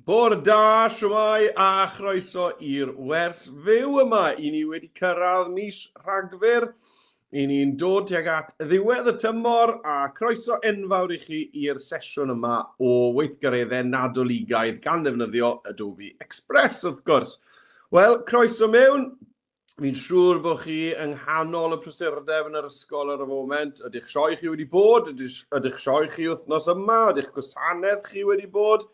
Bore da, shwmae, a chroeso i'r wers fyw yma. I ni wedi cyrraedd mis Rhagfyr, i ni'n dod tuag at ddiwedd y tymor, a croeso enfawr i chi i'r sesiwn yma o weithgareddau Nadoligaidd gan ddefnyddio Adobe Express, wrth gwrs. Wel, croeso mewn. Fi'n siŵr bod chi yng nghanol y prysurdeb yn yr ysgol ar y foment. Ydych sioe chi wedi bod? Ydych, ydych sioe chi wythnos yma? Ydych gwasanaeth chi wedi bod?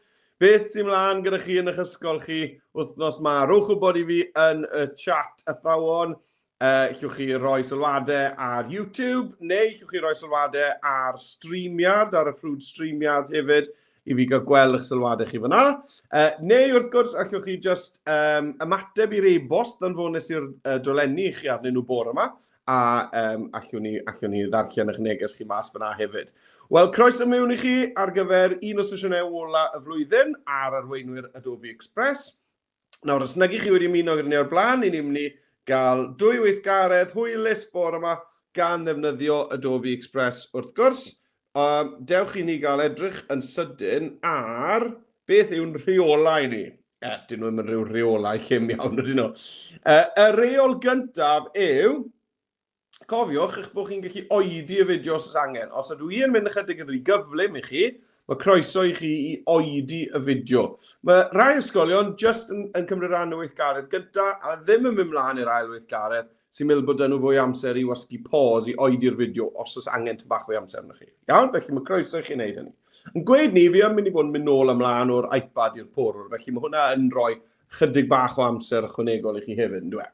Beth sy'n mlaen gyda chi yn eich ysgol chi wythnos yma? Rhowch wybod i fi yn y chat athrawon. Uh, llwch chi roi sylwadau ar YouTube neu llwch chi roi sylwadau ar StreamYard, ar y ffrwd StreamYard hefyd i fi gael gweld eich sylwadau chi fyna. Uh, neu wrth gwrs, allwch chi just um, ymateb i'r e-bost ddanfonus i'r uh, dolenni i chi arnyn nhw bore yma, a um, allwn, ni, allwn ni ddarllen eich neges chi mas fyna hefyd. Wel, croeso mewn i chi ar gyfer un o sesiynau ola y flwyddyn ar arweinwyr Adobe Express. Nawr, os nag i chi wedi ymuno gyda ni o'r blaen, i ni'n mynd i gael dwy weithgaredd hwylus bore yma gan ddefnyddio Adobe Express wrth gwrs. Um, dewch i ni gael edrych yn sydyn ar beth yw'n rheolau ni. E, dyn nhw ddim yn rhyw rheolau llym iawn ydyn nhw. E, y reol gyntaf yw, Cofiwch eich bod chi'n gallu oedi y fideo os oes angen. Os ydw i yn mynd ychydig yn rhy gyflym i chi, mae croeso i chi i oedi y fideo. Mae rhai ysgolion jyst yn, yn cymryd rhan y weithgaredd gyntaf a ddim yn mynd mlaen i'r ail weithgaredd sy'n meddwl bod nhw fwy amser i wasgu pause i oedi'r fideo os oes angen tyn bach fwy amser arnoch chi. Iawn? Felly mae croeso i chi wneud hynny. Yn gweud ni, fi yn mynd i fod yn mynd nôl ymlaen o'r iPad i'r porwr, felly mae hwnna yn rhoi chydig bach o amser ychwanegol i chi hefyd, yn dweud.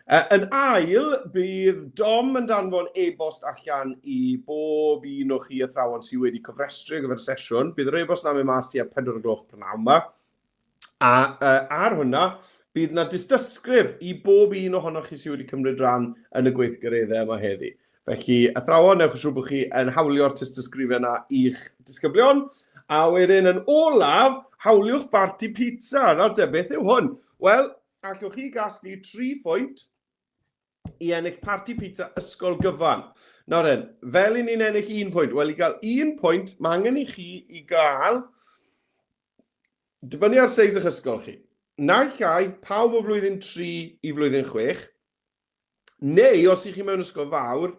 Yn ail, bydd Dom yn danfon e-bost allan i bob un o chi athrawon sydd wedi cofrestru ar gyfer y sesiwn. Bydd yr e-bost na'n mynd mas tua 4 o gloch prynhawn yma. A uh, ar hwnna, bydd na dystysgrif i bob un ohonoch chi sydd wedi cymryd rhan yn y gweithgareddau yma heddi. Felly, athrawon, newch yn siŵr bod chi yn hawlio'r tystysgrifau yna i'ch disgyblion. A wedyn, yn olaf, hawliwch barti pizza. Nawr te, beth yw hwn? Wel, Allwch chi gasglu 3 phwynt i ennill parti pizza ysgol gyfan. Nawr then, fel i ni'n ennill un pwynt? Wel, i gael un pwynt, mae angen i chi i gael, dibynnu ar seis eich ysgol chi, naill ai pawb o flwyddyn 3 i flwyddyn 6, neu os ych chi mewn ysgol fawr,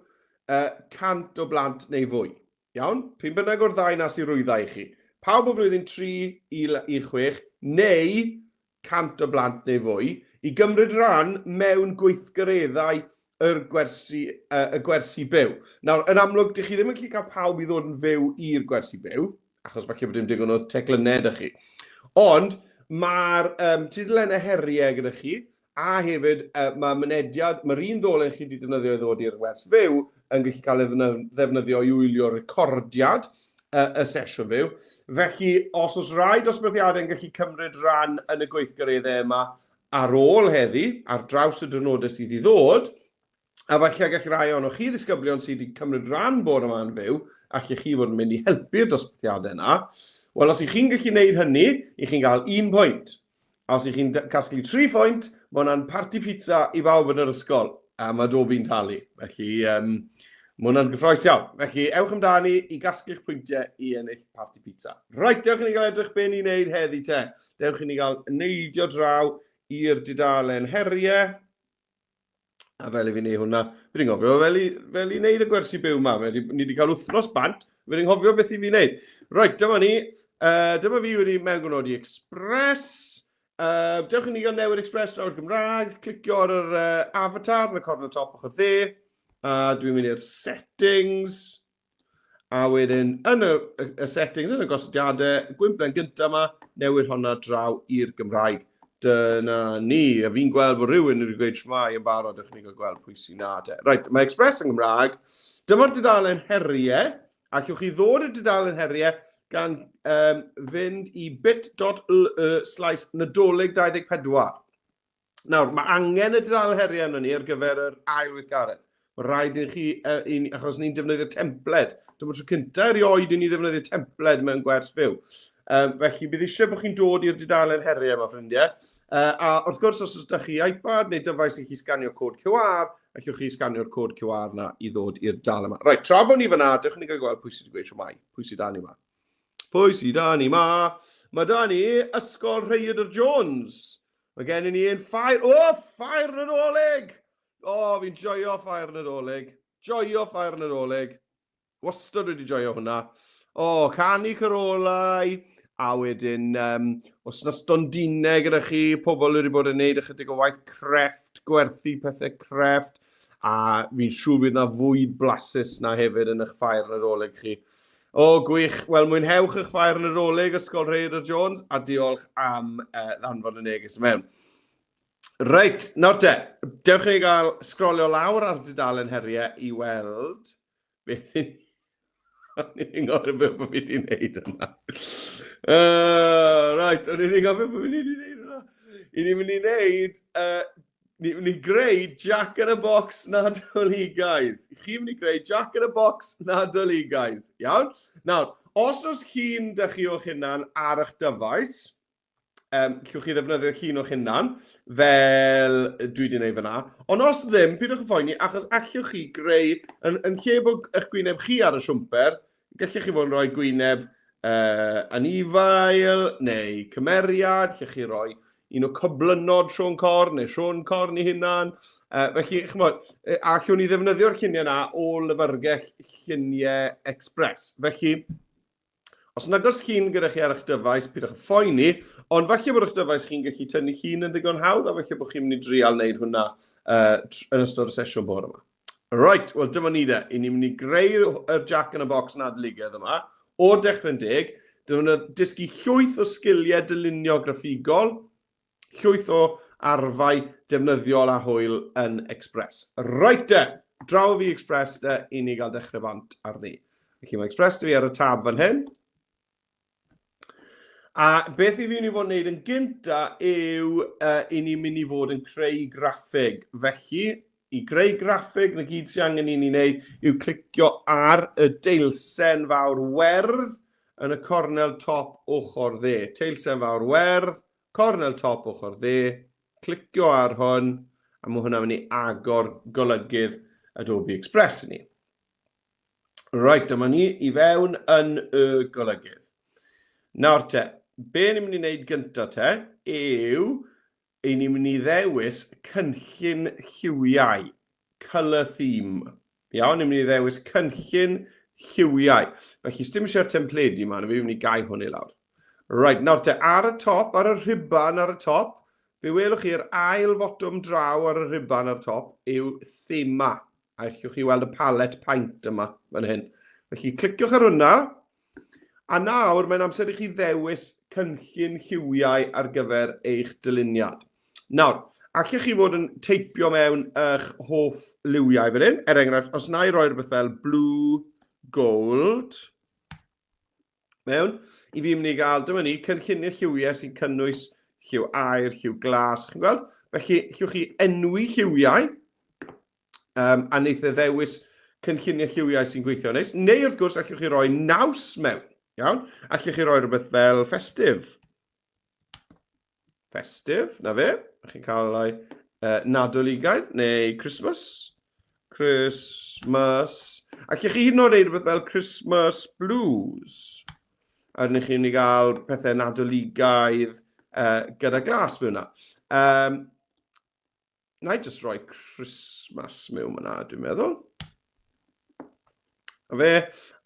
uh, 100 o blant neu fwy. Iawn? P'un bynnag o'r ddau na sy'n rwydda i chi. Pawb o flwyddyn 3 i, i 6, neu 100 o blant neu fwy, i gymryd rhan mewn gweithgareddau yr gwersi, uh, y gwersi byw. Nawr, yn amlwg, dych chi ddim yn gallu cael pawb i ddod yn fyw i'r gwersi byw, achos falle bod dim digon o teclynnau ydych chi. Ond mae'r um, tudalennau heriau gyda chi, A hefyd, uh, mae mynediad, mae'r un ddolen chi wedi defnyddio i ddod i'r wers fyw yn gallu cael ei ddefnyddio i wylio recordiad uh, y sesiwn fyw. Felly, os oes rhai dosbarthiadau yn gallu cymryd rhan yn y gweithgareddau yma ar ôl heddi, ar draws y diwrnodau sydd i ddod, A falle gall rai ohonoch chi ddisgyblion sydd wedi cymryd rhan bod yma yn fyw, allech chi fod yn mynd i helpu'r dosbarthiadau yna. Wel, os ych chi'n gallu gwneud hynny, i chi'n cael un pwynt. A os ych chi'n casglu tri phwynt, mae hwnna'n parti pizza i bawb yn yr ysgol. A mae Adobe'n talu. Felly, um, mae hwnna'n gyffroes iawn. Felly, ewch amdani i gasglu'ch pwyntiau i ennill parti pizza. Reit, dewch i ni gael edrych be ni'n neud heddi te. Dewch i ni gael neidio draw i'r dudalen heriau. A fel i fi wneud hwnna, fi wedi nghofio fel i, fel i wneud y gwersi byw yma. Fe, ni wedi cael wythnos bant, fi wedi nghofio beth i fi wneud. Reit, dyma ni. Uh, dyma fi wedi mewngonodi Express. Uh, dewch i ni gael newid Express draw'r Gymraeg. Clicio ar yr uh, avatar yn y cornel top ochr dde. A uh, dwi'n mynd i'r settings. A wedyn, yn y, y settings, yn y gosodiadau, gwymplen gyntaf yma, newid honna draw i'r Gymraeg. Dyna ni. A fi'n gweld bod rhywun wedi gweud shwmae yn barod, ewch ni gael gweld pwy sy'n na te. Reit, mae Express yn Gymraeg. Dyma'r dudalen heriau. Allwch chi ddod i'r dudalen heriau gan um, fynd i bit.ly slash nadolig 24. Nawr, mae angen y dudalen heriau arnon ni ar gyfer yr ail weithgaredd. Mae rhaid i chi, uh, i, achos ni'n defnyddio templed. Dyma'r tro cyntaf erioed i ni ddefnyddio templed mewn gwers fyw. Um, felly bydd eisiau bod chi'n dod i'r dudalen heriau yma, ffrindiau. Uh, a wrth gwrs, os oes ydych chi iPad neu dyfais i chi sganio cod QR, allwch chi sganio'r cod QR na i ddod i'r dal yma. Rhaid, tra bod ni fyna, dewch ni gael gweld pwy sydd wedi gweud siwmai. Pwy sydd da ni yma? Pwy sydd da ni ma? Mae da ni Ysgol Rhaeadr Jones. Mae gen i ni un ffair... O, ffair Nadolig! O, fi'n joio ffair Nadolig. Joio ffair Nadolig. Wastad wedi joio hwnna. O, canu carolau, a wedyn um, os na stondinau gyda chi, pobl wedi bod yn neud ychydig o waith crefft, gwerthu pethau crefft, a fi'n siŵr bydd na fwyd blasus na hefyd yn eich ffair Nadolig chi. O, gwych. Wel, mwynhewch eich ffair Nadolig, Ysgol Rhaeadr Jones, a diolch am uh, ddanfon y neges mewn. Reit, nawr te, dewch i ni gael sgrolio lawr ar dudalen heriau i weld beth i... O'n i'n gofyn beth bod fi wedi gwneud yna. Uh, right, o'n i'n gofyn beth fi wedi gwneud yna. I ni'n mynd i wneud, uh, ni'n mynd i greu Jack in a Box Nadoligaidd. Chi'n mynd i greu Jack in a Box Nadoligaidd. Iawn? Nawr, os oes chi'n dych chi o'ch hunan ar eich dyfais, um, llwch chi ddefnyddio llun o'ch hunan, fel dwi wedi gwneud fyna. Ond os ddim, pidwch yn phoeni, achos allwch chi greu, yn, yn lle bod eich gwyneb chi ar y siwmper, gallech chi fod yn rhoi gwyneb uh, anifail neu cymeriad, lle chi roi un o cyblynod Siôn Corn neu Siôn Corn i hunan. Uh, felly, chymod, a allwn ni ddefnyddio'r lluniau yna o lyfrgell Lluniau Express. Felly, Os nag oes llun gyda chi ar eich dyfais, pidwch â phoeni, ond falle bod eich dyfais chi'n gallu tynnu llun yn ddigon hawdd, a falle bod chi'n mynd i drial wneud hwnna uh, yn ystod y sesiwn bore yma. Right, wel dyma ni de. I ni'n mynd i greu yr Jack in a Box nadoligaidd yma, o'r dechrau'n deg. Dyma nhw'n dysgu llwyth o sgiliau dylunio graffigol, Llwyth o arfau defnyddiol a hwyl yn Express. Reit de, draw fi Express de, i ni gael dechrau bant arni. Felly mae Express dy fi ar y tab fan hyn. A beth i fi mynd i fod yn gwneud yn gynta yw uh, i ni mynd i fod yn creu graffig. Felly, i greu graffig, na gyd sy'n angen i ni wneud yw clicio ar y deilsen fawr werdd yn y cornel top ochr dde. Teilsen fawr werdd, Cornel top ochr dde, clicio ar hwn, a mae hwnna'n mynd i agor golygydd Adobe Express i ni. Right, dyma ni i fewn yn y golygydd. Nawr te, be ni'n mynd i wneud gyntaf te yw i ni'n mynd i ddewis cynllun lliwiau, colour theme. Iawn, ni'n mynd i ddewis cynllun lliwiau. Felly, sdim eisiau'r templedi yma, na fi mynd i gau hwn i lawr. Right, nawr te, ar y top, ar y rhuban ar y top, fe welwch chi'r ail fotwm draw ar y rhuban ar y top yw thema. A allwch chi weld y palet paint yma fan hyn. Felly, cliciwch ar hwnna. A nawr, mae'n amser i chi ddewis cynllun lliwiau ar gyfer eich dyluniad. Nawr, allech chi fod yn teipio mewn eich hoff liwiau fan hyn? Er enghraifft, os na i roi rhywbeth fel blue, gold, mewn, i fi mynd i gael, dyma ni, cynlluniau lliwiau sy'n cynnwys lliw aer, lliw glas, chi'n gweld? Felly, llwch chi enwi lliwiau, um, a wneith e ddewis cynlluniau lliwiau sy'n gweithio neis. Neu, wrth gwrs, allwch chi roi naws mewn, iawn? Allwch chi roi rhywbeth fel festive. Festive, na fe. Chi'n cael ei uh, Nadoligaidd neu Christmas. Christmas. Ac chi hyd yn oed rhywbeth fel Christmas Blues. A rydyn chi'n mynd i gael pethau Nadoligaidd uh, gyda glas mewn yna. Um, Na i jyst rhoi Christmas mewn yna, dwi'n meddwl. A fe,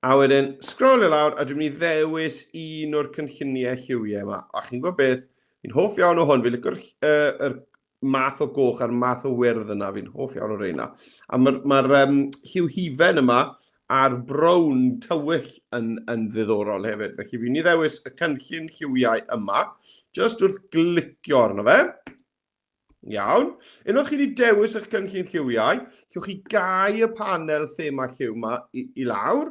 a wedyn sgrolio lawr, a dwi'n mynd i ddewis un o'r cynlluniau lliwiau yma. A chi'n gwybod beth, fi'n hoff iawn o hwn, fi'n licio'r uh, er math o goch a'r math o wyrdd yna, fi'n hoff iawn o'r reina. A mae'r ma um, lliw hufen yma a'r brown tywyll yn, yn ddiddorol hefyd. Felly fi'n mynd i ddewis y cynllun lliwiau yma, just wrth glicio arno fe. Iawn. Unwaith chi wedi dewis eich cynllun lliwiau, llwch chi gau y panel thema lliw yma i, i lawr.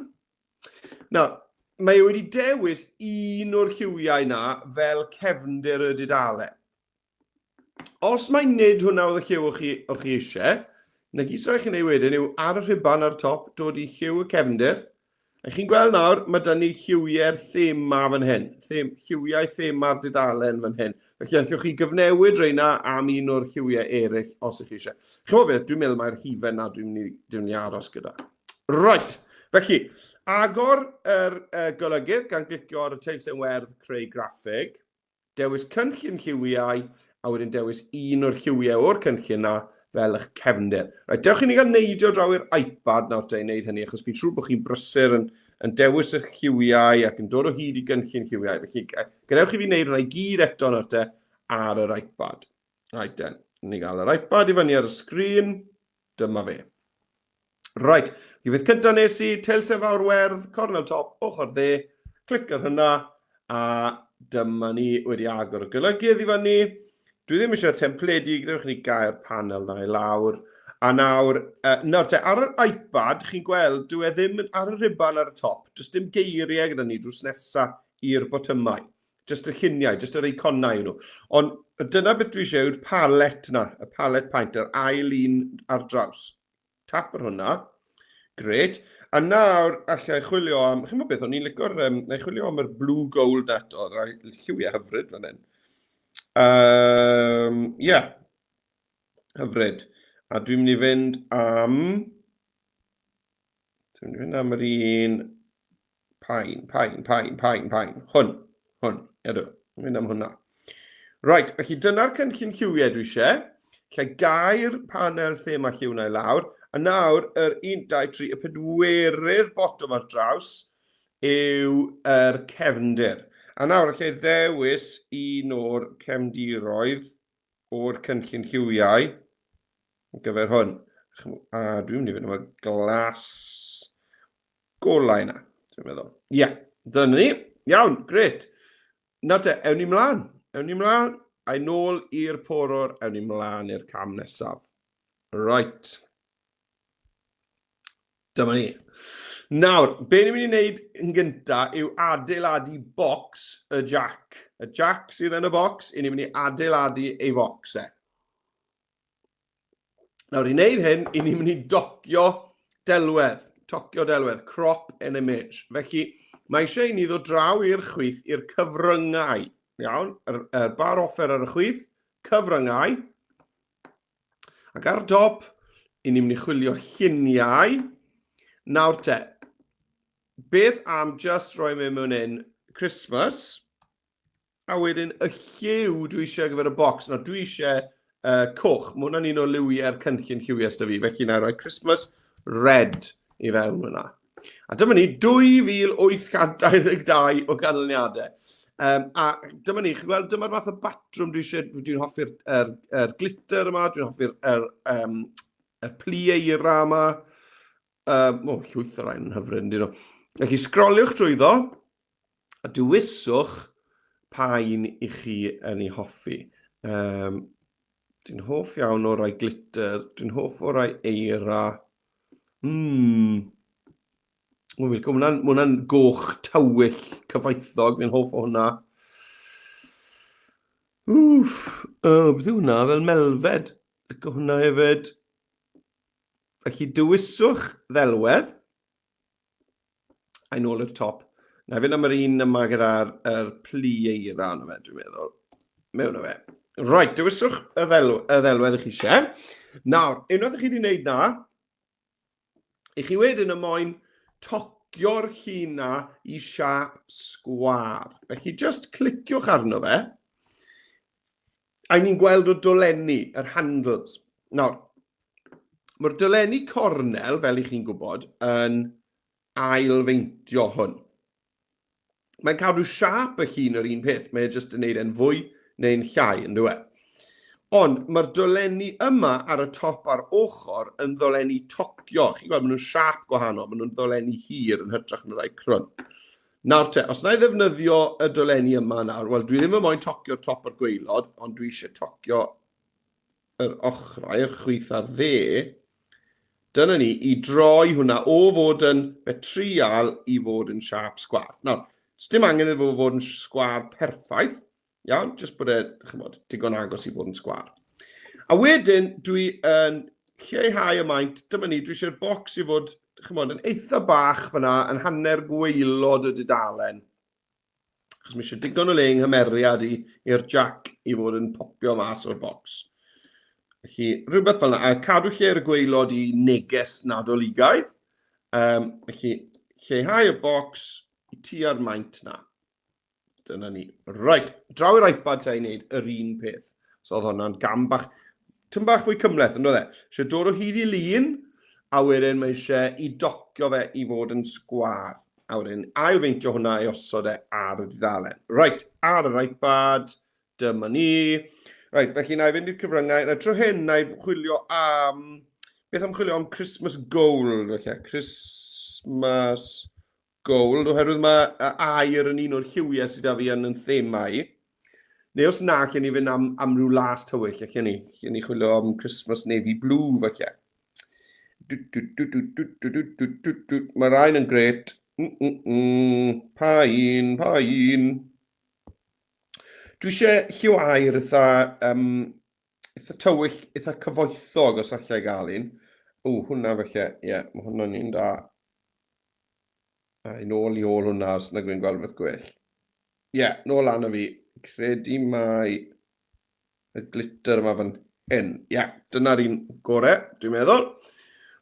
Nawr, mae e wedi dewis un o'r lliwiau na fel cefndir y dudalen. Os mae nid hwnna oedd y lliw o'ch chi, o'ch chi eisiau, na gyd sy'n rhaid chi wneud wedyn yw ar y rhuban ar y top, dod i lliw y cefndir, A chi'n gweld nawr, mae da ni lliwiau'r thema fan hyn. Them, lliwiau thema'r dudalen fan hyn. Felly allwch chi gyfnewid reina am un o'r lliwiau eraill os ych chi eisiau. Chi'n gwybod beth, dwi'n meddwl mae'r hufen na dwi'n mynd i, dwi mynd i aros gyda. Right, felly, Agor yr golygydd gan glicio ar y teilsen werdd Creu Graffig, dewis cynllun lliwiau, a wedyn dewis un o'r lliwiau o'r cynllun na fel eich cefndir. Right, dewch i ni gael neidio draw i'r iPad nawr te i wneud hynny, achos fi'n siŵr bod chi'n brysur yn, yn dewis eich lliwiau ac yn dod o hyd i gynllun lliwiau. Felly, gadewch i fi wneud hwnna i gyd eto nawr te ar yr iPad. Right then, ni gael yr iPad i fyny ar y sgrin. Dyma fe. Right, y beth cyntaf nes i, teilsen fawr werdd, cornel top, ochr dde, clic ar hynna, a dyma ni wedi agor y golygydd i fyny. Dwi ddim eisiau'r templedi, gwnewch ni gael panel na i lawr. A nawr, uh, nawr te, ar yr iPad, chi'n gweld, dwi e ddim ar y rhuban ar y top, does dim geiriau gyda ni drws nesa i'r botymau. Just y lluniau, just yr eiconau yw nhw. Ond dyna beth dwi eisiau yw'r palet na, y palet paint, yr ail un ar draws. Tap ar hwnna. Gret. A nawr allai chwilio am, chi'n beth, o'n i'n licio'r, um, na i chwilio am yr blue gold eto, rhai lliwiau hyfryd fan hyn. Um, yeah. Hyfryd. A dwi'n mynd i fynd am... Dwi'n mynd i fynd am yr un Pain, pain, pain, pain, pain. Hwn, hwn, ydw. Mynd am hwnna. Right, felly dyna'r cynllun lliwiau dwi eisiau. Lle gair panel thema lliw na i lawr. A nawr, yr 1, 2, 3, y pedwerydd botwm ar draws yw yr cefndir. A nawr, allai ddewis un o'r cefndiroedd o'r cynllun lliwiau ar gyfer hwn. A dwi'n mynd i fynd am y glas golau yna, dwi'n meddwl. Ie, yeah, dyna ni. Iawn, gret. Nawr te, ewn ni mlaen. Ewn ni mlaen, a'i nôl i'r porwr, ewn ni mlaen i'r cam nesaf. Right. Dyma ni. Nawr, be ni'n mynd i wneud yn gynta yw adeiladu bocs y jack. Y jack sydd yn y bocs, i ni'n mynd i adeiladu ei focs e. Nawr, i wneud hyn, i ni'n mynd i docio delwedd. Tocio delwedd, crop an image. Felly, mae eisiau i ni ddod draw i'r chwith i'r cyfryngau. Iawn, yr, yr bar offer ar y chwith, cyfryngau. Ac ar top, i ni'n mynd i chwilio lluniau. Nawr te, beth am just rhoi mewn mewn un Christmas, a wedyn y lliw dwi eisiau ar gyfer y bocs. Nawr, dwi eisiau coch. Mae hwnna'n un o liwiau'r cynllun lliwiau sydd fi, felly na i roi Christmas Red i fewn hwnna. A dyma ni, 2,822 o ganlyniadau. Um, a dyma ni, chi'n gweld, dyma'r fath o batrwm dwi eisiau, dwi'n hoffi'r er, er glitter yma, dwi'n hoffi'r er, um, er plu eira yma. Um, o, llwyth o rhain yn hyfryd, yn dyn nhw. Felly, sgroliwch drwyddo, a dewiswch pa un i chi yn ei hoffi. Um, dwi'n hoff iawn o rai glitter, dwi'n hoff o rai eira. Mm. O, fi'n licio, hwnna'n hwnna goch tywyll cyfoethog, fi'n hoff o hwnna. Wff, oh, beth yw hwnna? Fel melfed. Licio hwnna hefyd. Felly dewiswch ddelwedd. A'i nôl i'r top. Na i fynd am yr un yma gyda'r er plu eira yna fe, dwi'n meddwl. Mewn o fe. Right, dewiswch y, ddelw, y ddelwedd i chi eisiau. Nawr, unwaith i chi wedi gwneud na, i chi wedyn y moyn tocio'r llun na i siap sgwar. Felly, just cliciwch arno fe. A ni'n gweld y dolenni, yr handles. Nawr, mae'r dolenni cornel, fel i chi'n gwybod, yn ailfeintio hwn. Mae'n cadw siâp y llun yr un peth, mae e jyst yn neud e'n fwy neu'n llai, yn dyw e? Ond mae'r dolenni yma ar y top a'r ochr yn ddolenni tocio. Chi'n gweld, maen nhw'n siâp gwahanol, maen nhw'n ddolenni hir yn hytrach na rai crwn. Nawr te, os na i ddefnyddio y dolenni yma nawr, wel dwi ddim yn moyn tocio'r top a'r gwaelod, ond dwi eisiau tocio yr ochrau, yr chwith a'r dde. Dyna ni, i droi hwnna o fod yn betrial i fod yn siâp sgwâr. Nawr, dim angen iddo fo fod yn sgwâr perffaith, Iawn, jyst bod e, chymod, digon agos i fod yn sgwâr. A wedyn, dwi yn lleihau y maint, dyma ni, dwi eisiau'r bocs i fod, chymod, yn eitha bach fyna, yn hanner gwaelod y dudalen. Achos mae eisiau digon o le yng nghymeriad i, i'r jack i fod yn popio mas o'r bocs. Felly, rhywbeth fel yna. A cadw lle ar y gwaelod i neges nadoligaidd. Um, felly, Lleihau y bocs i tua'r maint na. Dyna ni. Right, draw i'r iPad te i wneud yr un peth. So oedd hwnna'n gam bach, tyn bach fwy cymhleth, yn dod e? Eisiau dod o hyd i lun, a wedyn mae eisiau i docio fe i fod yn sgwar. A wedyn ailfeintio hwnna i osod e ar y dudalen. Right, ar yr iPad, dyma ni. Right, felly na i fynd i'r cyfryngau. Na, tro hyn, na i chwilio am... Beth am chwilio am Christmas Gold? Felly, Christmas Gold, oherwydd mae aur yn un o'r lliwiau sydd â fi yn yn thema i. Neu os na, lle ni fynd am, am ryw las tywyll, lle ni, lle ni chwilio am Christmas Navy Blue, falle. Mae rhain yn gret. Mm, mm, mm. Pa un, pa un. Dwi eisiau lliw aur eitha, um, eitha tywyll, eitha cyfoethog os allai gael un. O, hwnna felly, ie, yeah, mae hwnna'n un da. A i nôl i ôl hwnna os nag wy'n gweld beth gwell. Ie, yeah, nôl lan o fi. Credu mai y glitter yma fan hyn. Ie, yeah, dyna'r un gore, dwi'n meddwl.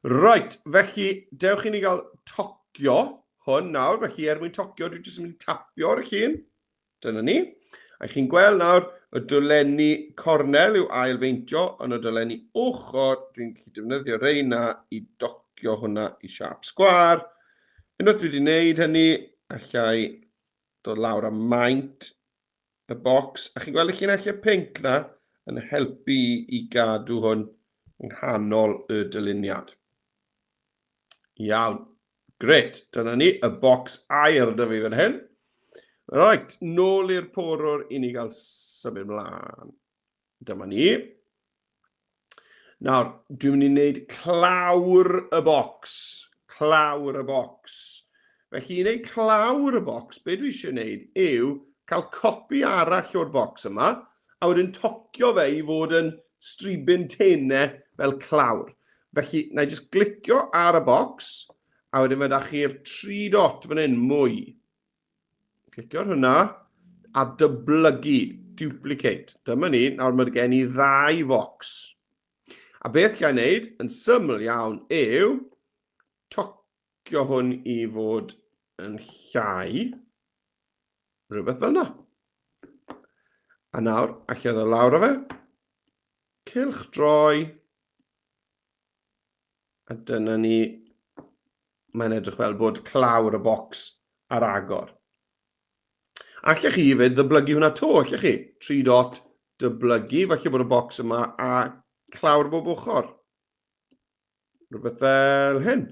Right, felly, dewch i ni gael tocio hwn nawr. Felly, er mwyn tocio, dwi jyst yn mynd i tapio ar y llun. Dyna ni. A chi'n gweld nawr, y dolenni cornel yw ail feintio, ond y dolenni ochr, dwi'n gallu defnyddio reina i docio hwnna i siap sgwar. Unwaith dwi wedi gwneud hynny, allai dod lawr am maint y bocs. A chi'n gweld y llinellau pinc na yn helpu i gadw hwn yng nghanol y dyluniad. Iawn. Gret. Dyna ni, y bocs aur da fi fan hyn. Right, nôl i'r porwr i ni gael symud mlaen. Dyma ni. Nawr, dwi'n mynd i wneud clawr y bocs. Clawr y bocs. Felly, i wneud clawr y bocs, be dwi eisiau wneud yw cael copi arall o'r bocs yma, a wedyn tocio fe i fod yn stribyn tenau fel clawr. Felly, na i jyst glicio ar y bocs, a wedyn mae da chi'r tri dot fan hyn, mwy. Clicio ar hwnna, a dyblygu, duplicate. Dyma ni, nawr mae gen i ddau focs. A beth gael wneud, yn syml iawn, yw tocio hwn i fod yn llai. Rhywbeth fel yna. A nawr, allai ddod lawr o fe. Cylch droi. A dyna ni. Mae'n edrych fel bod clawr y bocs ar agor. Allech chi hefyd ddyblygu hwnna to, allech chi? 3 dot dyblygu, falle bod y bocs yma a clawr bob ochr. Rhywbeth fel hyn.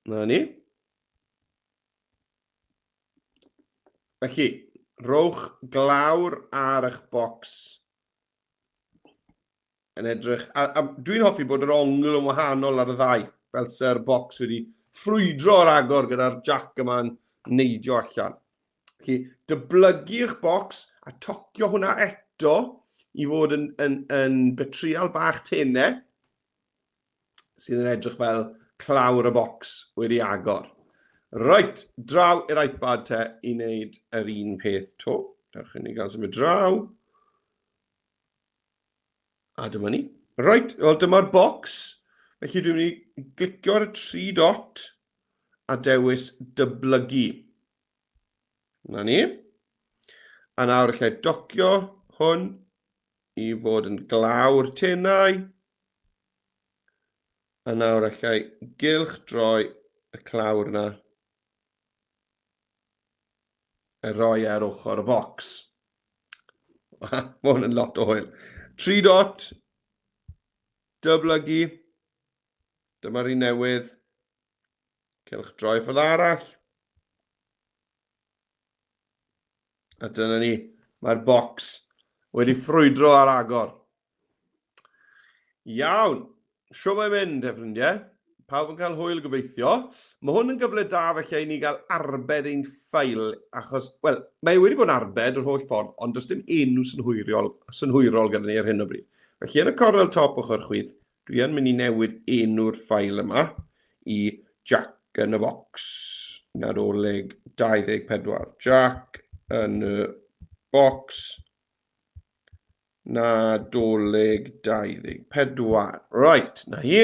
Na ni. Felly, rowch glawr ar eich bocs yn edrych... A, a dwi'n hoffi bod yr ongl yn wahanol ar y ddau, fel se'r bocs wedi ffrwydro ar agor gyda'r jack yma'n neidio allan. Felly, dyblygu eich bocs a tocio hwnna eto i fod yn, yn, yn betrial bach tenau sydd yn edrych fel clawr y bocs wedi agor. Reit, draw i'r iPad te i wneud yr un peth to. Dewch i ni gael symud draw. A dyma ni. Reit, wel dyma'r bocs. Felly dwi'n mynd i glicio ar y tri dot a dewis dyblygu. Na ni. A nawr allai docio hwn i fod yn glawr tenau. A nawr allai gylch droi y clawr yna a roi ar ochr y bocs. Mae hwn yn lot o hwyl. Tri dot, dyblygu, dyma'r un newydd, cylch droi ffordd arall. A dyna ni, mae'r bocs wedi ffrwydro ar agor. Iawn, sio mae'n mynd, e ffrindiau? Pawb yn cael hwyl gobeithio. Mae hwn yn gyfle da felly i ni gael arbed ein ffail, achos, wel, mae wedi bod yn arbed yr holl ffordd, ond does dim enw synhwyriol, synhwyrol gyda ni ar hyn o bryd. Felly yn y cornel top ochr chwith, Dwi yn mynd i newid enw'r ffail yma i Jack yn y Box Nadolig 24. Jack yn y Box Nadolig 24. Right, na hi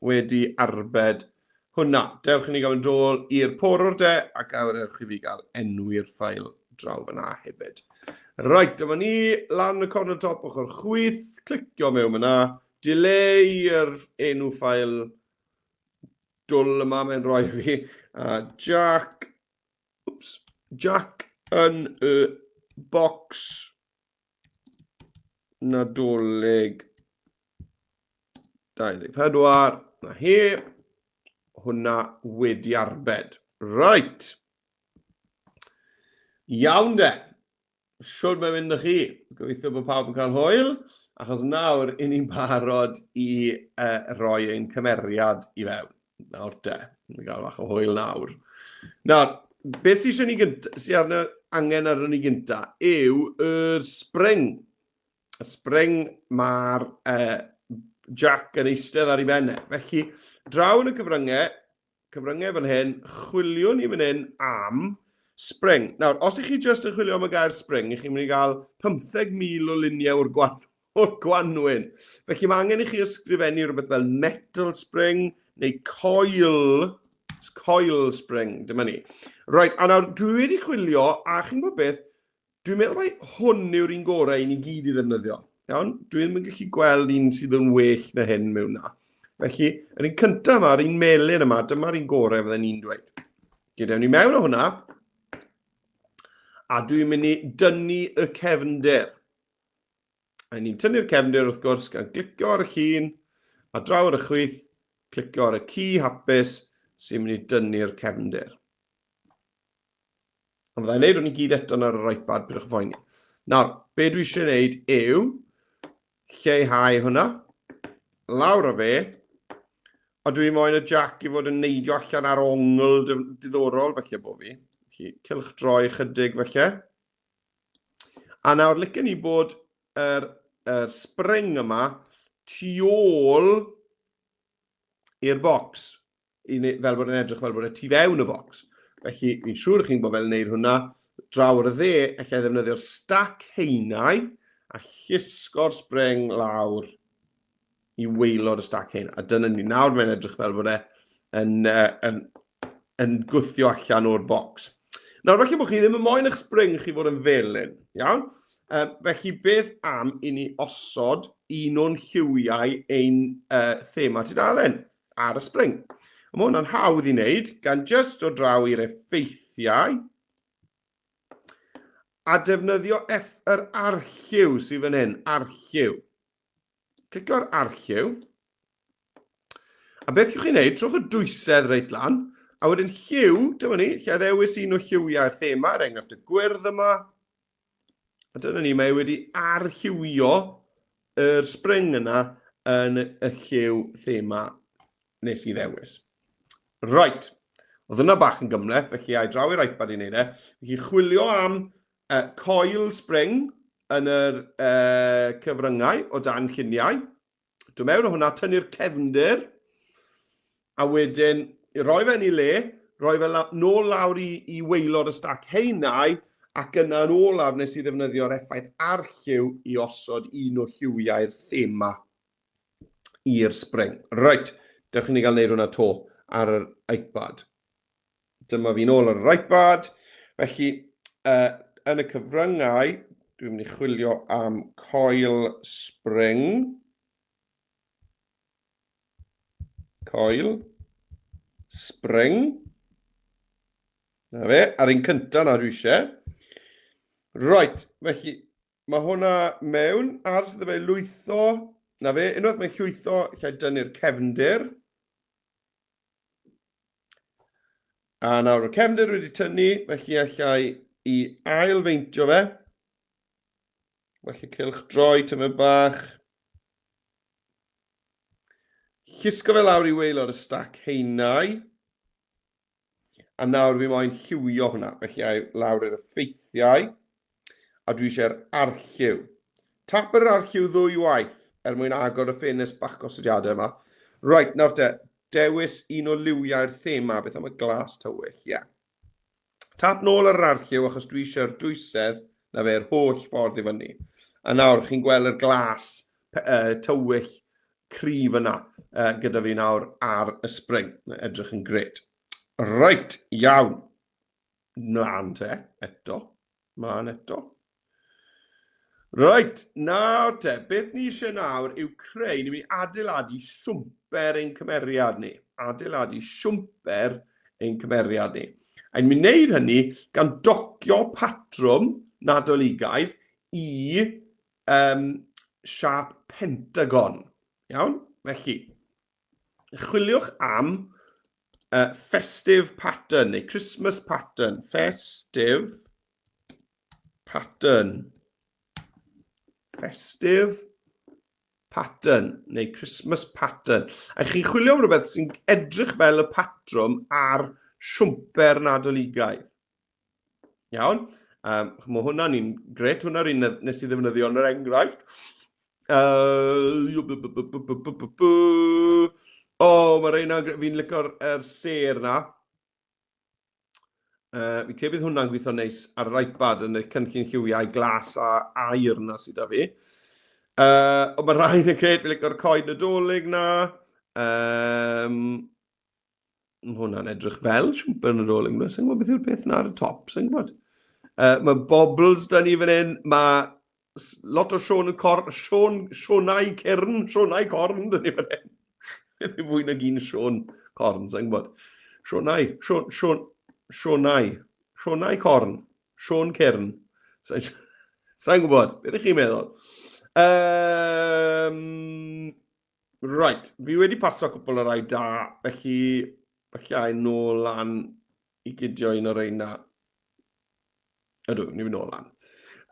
wedi arbed. Hwna. Dewch i ni gael mynd ôl i'r porwr de, a gadewch i fi gael enwi'r ffael draw fyna hefyd. Reit, dyma ni, lan y cornel top ochr chwith, clicio mewn fyna, dileu yr enw ffael dwl yma mae'n rhoi fi, a Jack, oops, Jack yn y bocs Nadolig 24, na hi, hwnna wedi arbed. Right. Iawn de. Siwr mae'n mynd â chi? Gobeithio bod pawb yn cael hwyl, achos nawr i ni'n barod i uh, roi ein cymeriad i fewn. Nawr te, ni'n gael bach o hwyl nawr. Nawr, beth sydd eisiau ni gynt, sydd arno, angen arno ni gynta yw yr spring. Y spring mae'r uh, Jack yn eistedd ar ei ben e. Felly, draw yn y cyfryngau, cyfryngau fan hyn, chwiliwn ni fan hyn am spring. Nawr, os ych chi jyst yn chwilio am y gair spring, ych chi'n mynd i gael 15,000 o luniau o'r gwan o'r gwanwyn. Felly mae angen i chi ysgrifennu rhywbeth fel metal spring neu coil, coil spring, dyma ni. Right, a nawr dwi wedi chwilio, a chi'n gwybod beth, dwi'n meddwl mai hwn yw'r un gorau i ni gyd i ddefnyddio. Iawn? Dwi ddim yn gallu gweld un sydd yn well na hyn mewn na. Felly, yr un cyntaf yma, yr un melyn yma, dyma'r un gorau fydden ni'n dweud. Gyda ni mewn o hwnna, a dwi'n mynd i dynnu y cefndir. A ni'n tynnu'r cefndir wrth gwrs gan glicio ar y llun, a draw ar y chwith, clicio ar y ci hapus sy'n mynd i dynnu'r cefndir. Ond fyddai'n neud hwn i gyd eto ar yr iPad, pidwch phoeni. Nawr, be dwi eisiau gwneud yw lleihau hwnna, lawr o fe, a dwi moyn y jack i fod yn neidio allan ar ongl diddorol, felly bo fi. Felly, cylch droi chydig felly. A nawr licen i bod yr, yr spring yma tu ôl i'r bocs, i, fel bod e'n edrych fel bod e tu fewn y bocs. Felly, fi'n siŵr chi'n gwybod fel wneud hwnna. Draw ar y dde, allai ddefnyddio'r stac haenau a llusgo'r spring lawr i waelod y stac hyn. A dyna ni, nawr mae'n edrych fel bod e yn, uh, yn, yn gwthio allan o'r bocs. Nawr, felly bod chi ddim yn moyn eich spring chi fod yn felyn, iawn? Um, felly, beth am i ni osod un o'n lliwiau ein uh, thema tudalen ar y spring? A mae hwnna'n hawdd i wneud, gan just o draw i'r effeithiau, a defnyddio F yr arlliw sydd fan hyn, arlliw. Clicio ar arlliw. A beth yw'ch chi'n neud, trowch y dwysedd reit lan, a wedyn lliw, dyma ni, lle ddewis un o lliwiau'r thema, er enghraifft y gwyrdd yma. A dyna ni, mae wedi arlliwio yr spring yna yn y lliw thema nes i ddewis. Right, oedd yna bach yn gymhleth, felly ai draw i'r iPad i wneud e. Felly chwilio am uh, coil spring yn yr uh, cyfryngau o dan lluniau. Dod mewn o hwnna, tynnu'r cefndir, a wedyn i roi fe yn ei le, roi fe la, nôl lawr i, i waelod y stac haenau, ac yna yn olaf nes i ddefnyddio'r effaith arlliw i osod un o lliwiau'r thema i'r spring. Reit, dewch i ni gael neud hwnna to ar yr iPad. Dyma fi'n ôl ar yr iPad. Felly, uh, yn y cyfryngau, dwi'n mynd i chwilio am coil spring. Coil spring. Na fe, a'r un cyntaf na dwi eisiau. Right, felly, mae hwnna mewn, aros iddo fe lwytho. Na fe, unwaith mae'n llwytho, lle dynnu'r cefndir. A nawr y cefndir wedi tynnu, felly allai i ail-feintio fe. Felly cylch droi tymed bach. Llusgo fe lawr i waelod y stac haenau. A nawr fi moyn lliwio hwnna, felly ai lawr i'r effeithiau. A dwi eisiau'r arlliw. Tap yr arlliw ddwy waith er mwyn agor y ffenest bach gosodiadau yma. Right, nawr te, dewis un o liwiau'r thema, beth am y glas tywyll, ie. Yeah. Tap nôl ar yr arlliw achos dwi eisiau'r dwysedd na fe'r holl ffordd i fyny. A nawr chi'n gweld yr glas uh, tywyll cryf yna gyda fi nawr ar y spring. Mae'n edrych yn gret. Reit, iawn. Mlaen te, eto. Mlaen eto. Reit, nawr te, beth ni eisiau nawr yw creu, ni'n mynd i adeiladu siwmper ein cymeriad ni. Adeiladu siwmper ein cymeriad ni. A ni'n mynd i wneud hynny gan docio patrwm Nadoligaidd i um, siâp pentagon. Iawn? Felly, chwiliwch am festive pattern neu Christmas pattern. Festive pattern. Festive pattern neu Christmas pattern. A chi'n chwilio am rhywbeth sy'n edrych fel y patrwm ar siwmper Nadoligaidd. Iawn? Mae hwnna'n un gret, hwnna'r un nes i ddefnyddio yn yr enghraifft. O, oh, mae reina, fi'n licio'r er sêr na. Fi'n credu bydd hwnna'n gweithio neis ar yr iPad yn y cynllun lliwiau glas a aur na sydd da fi. Ond mae rhain yn gret, fi'n licio'r coed Nadolig na. Mae hwnna'n edrych fel siwmper Nadolig. Sa'n gwybod beth yw'r peth na ar y top, sa'n gwybod. Mae bobbles da ni fan hyn, mae lot o Siôn Cor, Siôn, Sionau Cyrn, Sionau Corn da ni fan hyn. Beth yw fwy nag un Siôn Corn, sa'n gwybod. Sionau, Siôn, Siôn, Sionau, Sionau Corn, Siôn Cyrn. Sa'n sa gwybod, beth ych chi'n meddwl? Right, fi wedi paso cwpl o rai da, felly falle ai nôl lan i gydio un o'r reina. Ydw, ni fi nôl lan.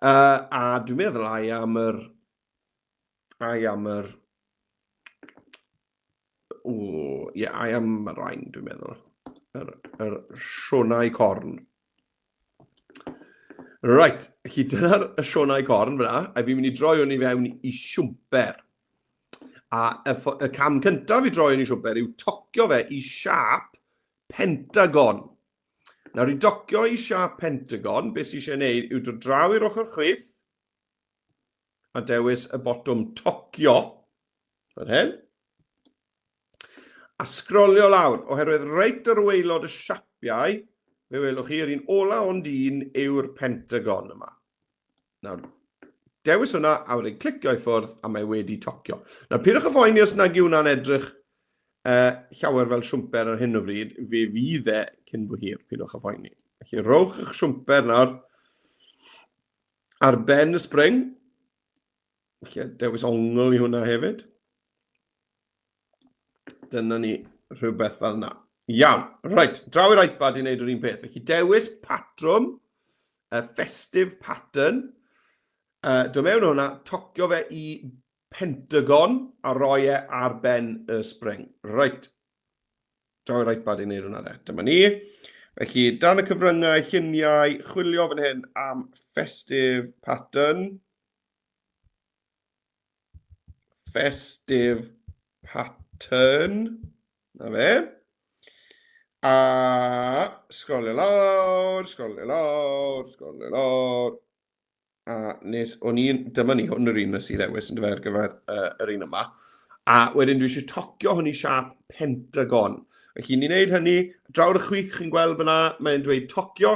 A dwi'n meddwl ai am yr... Ai am yr... O, ie, yeah, ai am y rhain, dwi'n meddwl. Yr, yr Sionau Corn. Right, felly dyna'r Sionau Corn fyna, a fi'n mynd i droi hwn i fewn i siwmper. A y, y cam cyntaf i droi hwn i siwmper yw tocio fe i siâp pentagon. Nawr i docio i siâp pentagon, beth sydd eisiau gwneud yw dod draw i'r ochr chwith a dewis y botwm tocio, fan hyn, A sgrolio lawr, oherwydd reit ar waelod y siapiau, fe welwch chi, yr un ola ond un yw'r pentagon yma. Nawr, dewis hwnna a wedyn clicio i ffwrdd a mae wedi tocio. Nawr, pidwch â phoeni os nag yw hwnna'n edrych llawer fel siwmper ar hyn o bryd, fe fydd e cyn bo hir, pidwch â phoeni. Felly, rowch eich siwmper nawr ar ben y spring. Felly, dewis ongl i hwnna hefyd. Dyna ni, rhywbeth fel yna. Iawn, reit, draw i'r iPad i wneud yr un peth. Felly dewis patrwm, y festive pattern, dod mewn hwnna, tocio fe i pentagon a roi e ar ben y spring. Reit, draw i'r iPad i wneud hwnna de. Dyma ni. Felly, dan y cyfryngau, lluniau, chwilio fan hyn am festive pattern. Festive pattern. Na fe. A sgrolio lawr, sgrolio lawr, sgrolio lawr. A nes o'n i'n... Dyma ni, hwn yr un nes i ddewis yn dyfe ar gyfer yr un yma. A wedyn dwi eisiau tocio hwn i siâp pentagon. Felly ni'n neud hynny, draw'r y chwith chi'n gweld fyna, mae'n dweud tocio.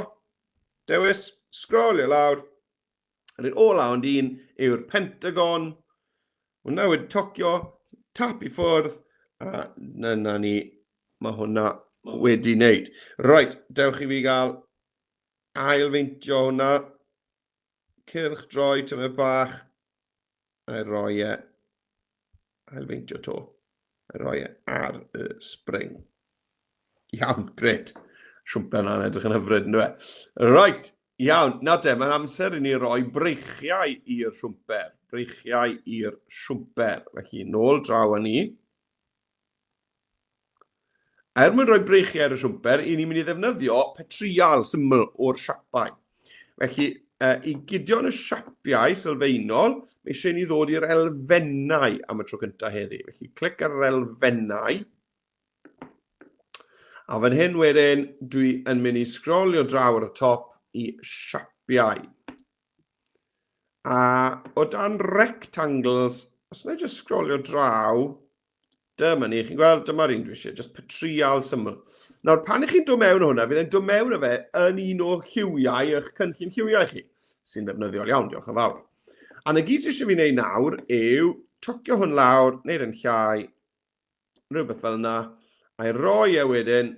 Dewis, sgrolio lawr, Yr un ola ond un yw'r Pentagon. Hwna wedi tocio, tap i ffwrdd, a dyna ni, mae hwnna wedi wneud. Reit, dewch i fi gael ailfeintio hwnna. Cylch droi tymed bach, a'i roi e, ailfeintio to, a'i roi e ar y spring. Iawn, gret. Siwmper na'n edrych yn hyfryd, ynddo fe? Right, iawn. Nawr te, mae'n amser i ni roi breichiau i'r siwmper. Breichiau i'r siwmper. Felly, nôl draw â ni. Er mwyn rhoi breichiau ar y siwmper, i ni'n mynd i ddefnyddio petrial syml o'r siapau. Felly, i gydio yn y siapiau sylfaenol, mae eisiau i ni ddod i'r elfennau am y tro cyntaf heddi. Felly, clic ar yr elfennau. A fan hyn wedyn, dwi yn mynd i sgrolio draw ar y top i siapiau. A o dan rectangles, os na i just sgrolio draw, Dyma ni, chi'n gweld, dyma'r un dwi eisiau, just petrial syml. Nawr, pan ych chi'n dod mewn o hwnna, fydd e'n dod mewn o fe yn un o lliwiau eich cynllun lliwiau chi, sy'n ddefnyddiol iawn, diolch yn fawr. A na gyd sydd eisiau fi wneud nawr yw tocio hwn lawr, wneud yn llai, rhywbeth fel yna, a'i roi e wedyn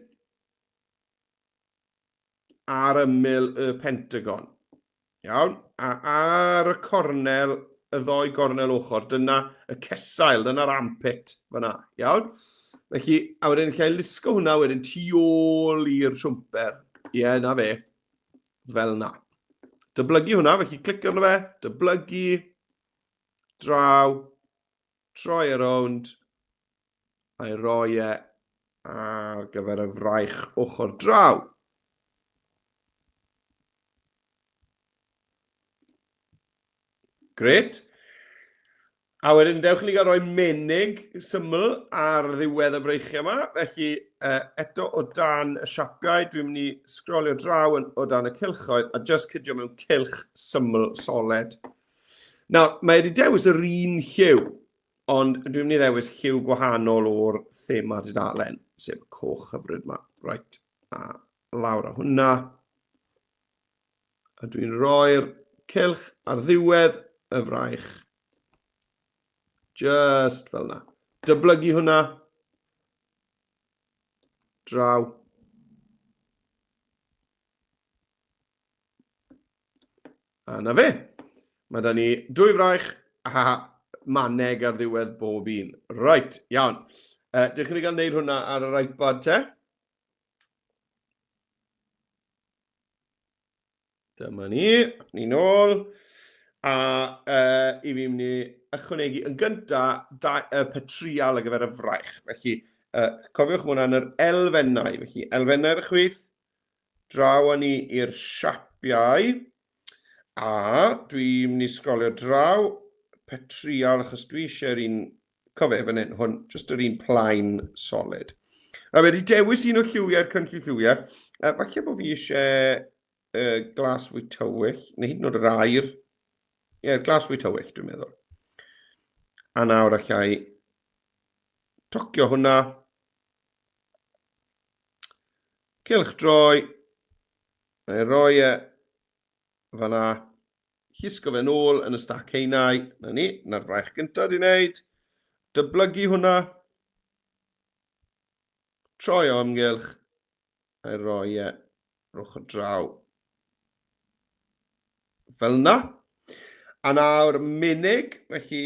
ar ymyl y pentagon. Iawn, a ar y cornel, y ddoi gornel ochr, dyna y cesail, dyna'r armpit fyna, iawn? Felly, a wedyn lle lusgo hwnna wedyn tu ôl i'r siwmper. Ie, yeah, na fe. Fel na. Dyblygu hwnna, felly clicio arno fe, dyblygu, draw, troi e rownd, a'i roi e ar gyfer y fraich ochr draw. Gret. A wedyn dewch i ni gael rhoi menig syml ar ddiwedd y breichiau yma. Felly, eto o dan y siapiau, dwi'n mynd i sgrolio draw yn, o dan y cylchoedd a just cydio mewn cylch syml soled. Nawr, mae wedi dewis yr un lliw. Ond dwi'n mynd i ddewis lliw gwahanol o'r thema dudalen, sef y coch hyfryd yma. Right, a lawr â hwnna. A dwi'n rhoi'r cylch ar ddiwedd y fraich. Just fel yna. Dyblygu hwnna. Draw. A na fe. Mae da ni dwy fraich a maneg ar ddiwedd bob un. Right, iawn. Dych chi'n cael gwneud hwnna ar yr iPad te? Dyma ni, ni nôl. A i fi mynd i ychwanegu yn gynta y petrial ar gyfer y fraich. Felly, cofiwch mae hwnna'n yr elfennau. Felly, elfennau ar y chwith, Draw â ni i'r siapiau. A dwi'n mynd i sgrolio draw petrial achos dwi eisiau'r un, cofio fan hyn, hwn, just yr un plaen solid. A wedi dewis un o lliwiau'r cynllun lliwiau. Falle bod fi eisiau glas fwy tywyll, neu hyd yn oed yr air. Ie, yeah, glas fwy tywyll, dwi'n meddwl. A nawr allai tocio hwnna. Cylchdroi, na i roi e fanna, llusgo fe nôl yn y stac haenau, na ni, na'r fraich gyntaf di wneud, dyblygu hwnna, troi o amgylch, a'i roi e rwch o draw. Fel yna. A nawr menig, felly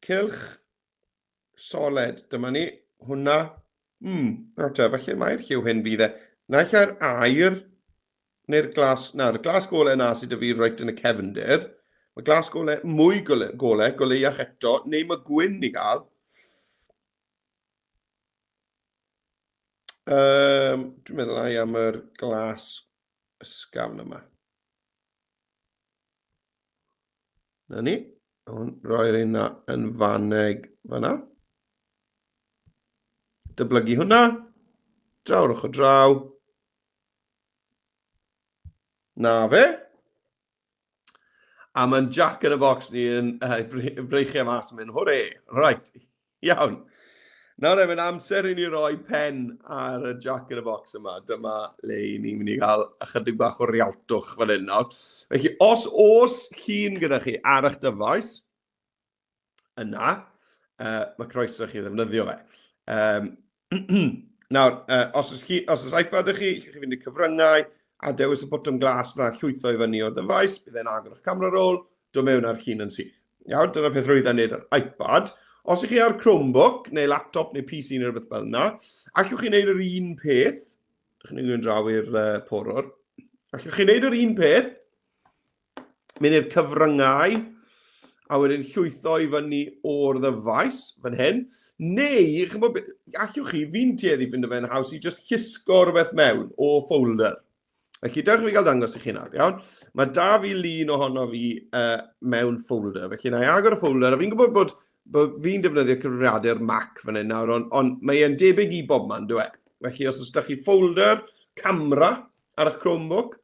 cylch soled. Dyma ni, hwnna. Nawr te, falle mai'r lliw hyn fydd e. Naill ai'r aur neu'r glas... Nawr, y glas gole na sydd 'da fi reit yn y cefndir. Mae glas gole mwy gole, gole, goleuach eto, neu mae gwyn i gael. Dwi'n meddwl ai am yr glas ysgafn yma. Na ni. Ond roi'r un na yn faneg fanna. Dyblygu hwnna. Draw'r ochr draw. Na fe. A mae'n Jack yn y box ni yn breichiau mas yn mynd, hwre, right, Iawn. Nawr e, mae'n amser i ni roi pen ar y Jack in the Box yma. Dyma le i ni'n mynd i gael ychydig bach o rialtwch fan hyn nawr. Felly, os oes llun gyda chi ar eich dyfais, yna, mae croeso chi ddefnyddio fe. Nawr, os oes, chi, os oes iPad ydych chi, allwch chi fynd i'r cyfryngau a dewis y botwm glas fyna llwytho i fyny o'r ddyfais, bydd e'n agor eich camera roll, dod mewn â'r llun yn syth. Iawn, dyna'r peth rwydd yn neud ar iPad. Os ych chi ar Chromebook, neu laptop, neu PC neu rhywbeth fel yna, allwch chi wneud yr un peth. Dych chi'n mynd draw i'r porwr. Allwch chi wneud yr un peth, mynd i'r cyfryngau, a wedyn llwytho i fyny o'r ddyfais fan hyn. Neu, chymod, allwch chi, fi'n tueddu ffindo fe'n haws i just llusgo rhywbeth mewn o folder. Felly, dewch i fi gael dangos i chi nawr, iawn? Mae da fi lun ohono fi mewn folder, felly na i agor y folder, a fi'n gwybod bod fi'n defnyddio cyfrifiadur Mac fan hyn nawr, ond on, mae e'n debyg i bob man, dyw e? Felly, os oes da chi folder camera ar eich Chromebook,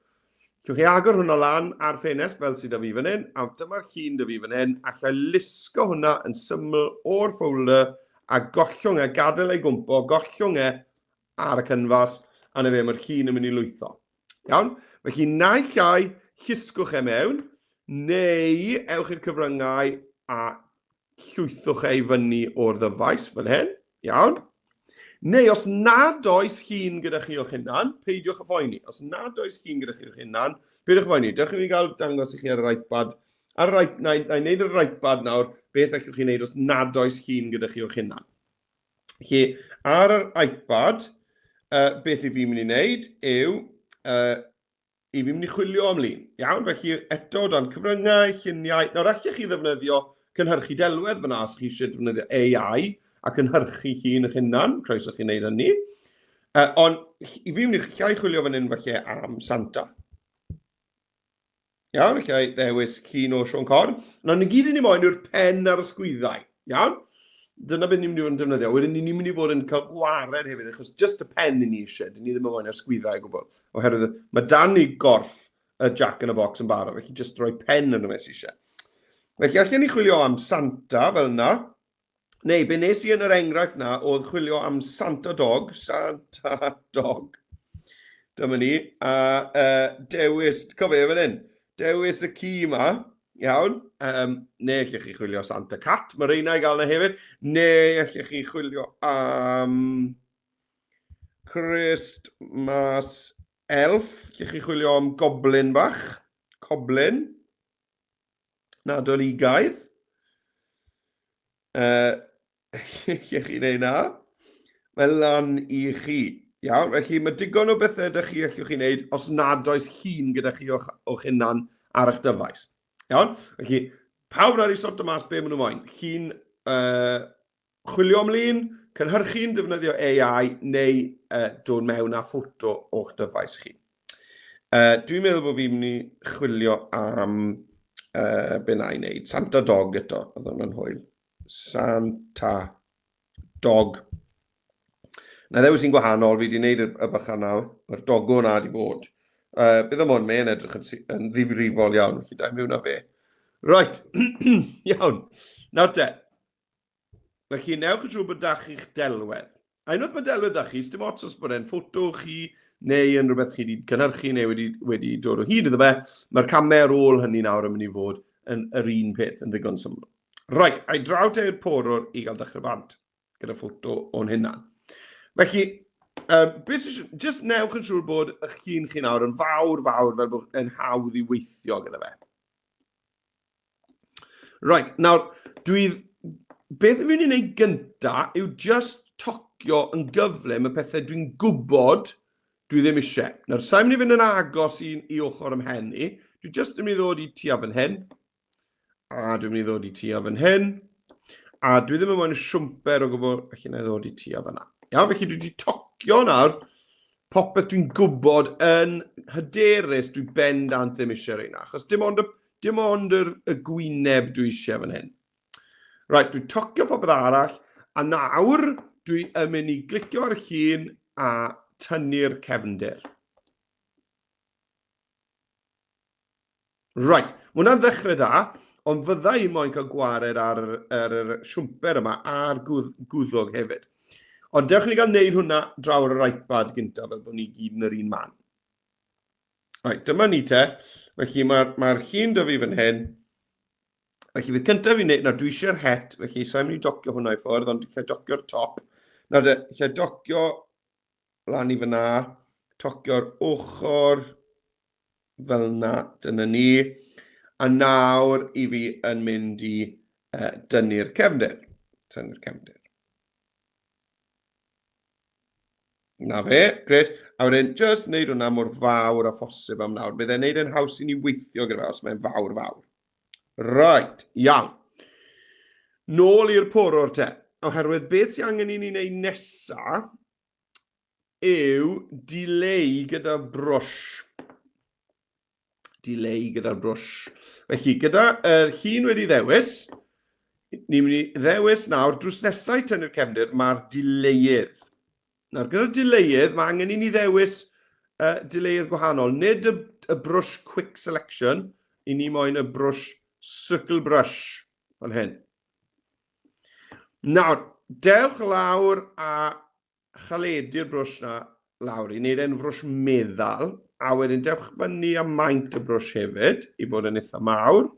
Cewch chi agor hwnna lan ar ffenest fel sydd da fi fan hyn, a dyma'r llun da fi fan hyn, allai lusgo hwnna yn syml o'r folder a gollwng e, gadael ei gwmpo, gollwng e ar y cynfas, a na fe, mae'r llun yn mynd i lwytho. Iawn? Felly naill ai llusgwch e mewn, neu ewch i'r cyfryngau a llwythwch e i fyny o'r ddyfais fel hyn. Iawn? Neu os nad oes llun gyda chi o'ch hunan, peidiwch â phoeni. Os nad oes llun gyda chi o'ch hunan, peidiwch â phoeni. Dewch i fi gael dangos i chi ar yr iPad. Ar yr iPad, na, na i wneud ar yr iPad nawr, beth allwch chi wneud os nad oes llun gyda chi o'ch hunan. Felly, ar yr iPad, uh, beth i fi'n mynd i wneud yw, uh, i fi'n mynd i chwilio am lun. Iawn, felly eto dan cyfryngau, lluniau. Nawr, allech chi ddefnyddio cynhyrchu delwedd fyna os chi eisiau defnyddio AI a cynhyrchu llun eich hunan, croeso chi wneud hynny. Uh, ond i fi'n mynd i llai chwilio fan hyn falle am Santa. Iawn, allai ddewis llun o Siôn Corn. Nawr, ni gyd i ni moyn yw'r pen ar y sgwyddau. Iawn? Dyna beth ni'n mynd i fod yn defnyddio. Wedyn ni'n mynd i fod yn cael gwared hefyd, achos just y pen i ni eisiau. Dyn ni ddim yn moyn y sgwyddau o gwbl. Oherwydd mae dan ni gorff y Jack in the Box yn barod, felly just rhoi pen yn y mes eisiau. Felly allan ni chwilio am Santa fel yna. Neu, be nes i yn yr enghraifft na oedd chwilio am Santa Dog, Santa Dog. Dyma ni, a uh, dewis, cofio fan hyn, dewis y ci yma, iawn, um, neu allech chi chwilio Santa Cat, mae reina i gael yna hefyd, neu allech chi chwilio am Christmas Elf, allech chi chwilio am goblin bach, coblin. Nadoligaidd. Uh, lle chi'n neud na? Mae lan i chi. Iawn, felly mae digon o bethau ydych chi allwch chi wneud os nad oes llun gyda chi o'ch, o'ch hunan ar eich dyfais. Iawn, felly pawb rhaid i sorto mas be maen nhw moyn. Llun, uh, chwilio am lun, cynhyrchu'n defnyddio AI neu uh, dod mewn â ffoto o'ch dyfais chi. Uh, dwi'n meddwl bod fi'n mynd i chwilio am uh, be na i wneud. Santa Dog eto, oedd hwnna'n hwyl. Santa Dog. Na ddewis i'n gwahanol, fi wedi gwneud y, y bychan nawr. Mae'r dogo na wedi bod. Uh, bydd am hwn, mae'n edrych yn, yn ddifrifol iawn, felly da i mewn â fe. Right, iawn. Nawr te, Felly, newch yn siŵr bod da chi'ch delwedd. A unwaith mae delwedd da chi, dim ots os bod e'n ffoto chi neu yn rhywbeth chi wedi cynhyrchu neu wedi, wedi dod o hyd iddo fe, mae'r camau ar ôl hynny nawr yn mynd i fod yn yr un peth, yn ddigon syml. Right, a'i draw te i'r porwr i gael dechrau bant gyda ffoto o'n hynna. Felly, um, beth sy'n, just newch yn siŵr bod eich llun chi nawr yn fawr, fawr, fel bod yn hawdd i weithio gyda fe. Right, nawr, dwi... Beth fi'n mynd i wneud gynta yw just tocio yn gyflym y pethau dwi'n gwybod dwi ddim eisiau. Nawr, sa'n mynd i fynd yn agos i, i ochr ymhen i. Dwi just yn mynd i ddod i tua fan hyn. A dwi'n mynd i ddod i tua fan hyn. A dwi ddim yn moyn y siwmper o gwbl, felly na i ddod i tua fanna. Iawn, felly dwi wedi tocio nawr popeth dwi'n gwybod yn hyderus dwi bendant ddim eisiau reina. Achos dim ond y, dim ond yr, y gwyneb dwi eisiau fan hyn. Right, dwi'n tocio popeth arall, a nawr dwi yn mynd i glicio ar y llun a tynnu'r cefndir. Right, mae hwnna'n ddechrau da, ond fydda i moyn cael gwared ar, ar yr siwmper yma a'r gwdd, gwddwg hefyd. Ond dewch i ni gael neud hwnna draw ar yr iPad gyntaf, fel bod ni gyd yn yr un man. Right, dyma ni te. Felly mae'r mae llun da fi fan hyn. Felly fydd cyntaf fi'n neud, nawr dwi eisiau'r het, felly sa'n mynd i docio hwnna i ffwrdd, ond dwi'n docio'r top. Nawr de, lle docio lan i fyna, tocio'r ochr, fel yna, dyna ni. A nawr i fi yn mynd i uh, dynnu'r cefndir. Tynnu'r cefndir. Na fe, gret. A wedyn, just wneud hwnna mor fawr a phosib am nawr. Bydd e'n neud e'n haws i ni weithio gyda fe os mae'n fawr fawr. Right, iawn. Nôl i'r porwr te. Oherwydd beth sy'n angen i ni wneud nesa yw dileu gyda brwsh. Dileu gyda'r brwsh. Felly, gyda yr llun wedi ddewis, ni'n mynd i ddewis nawr, drws nesau tynnu'r cefndir, mae'r dileuedd. Nawr, gyda'r dileuedd, mae angen i ni ddewis uh, dileuedd gwahanol. Nid y, y brwsh quick selection, i ni moyn y brwsh circle brush fan hyn. Nawr, dewch lawr a chaledu'r brwsh na lawr i wneud e'n frwsh meddal, a wedyn dewch fyny a maint y brwsh hefyd, i fod yn eitha mawr.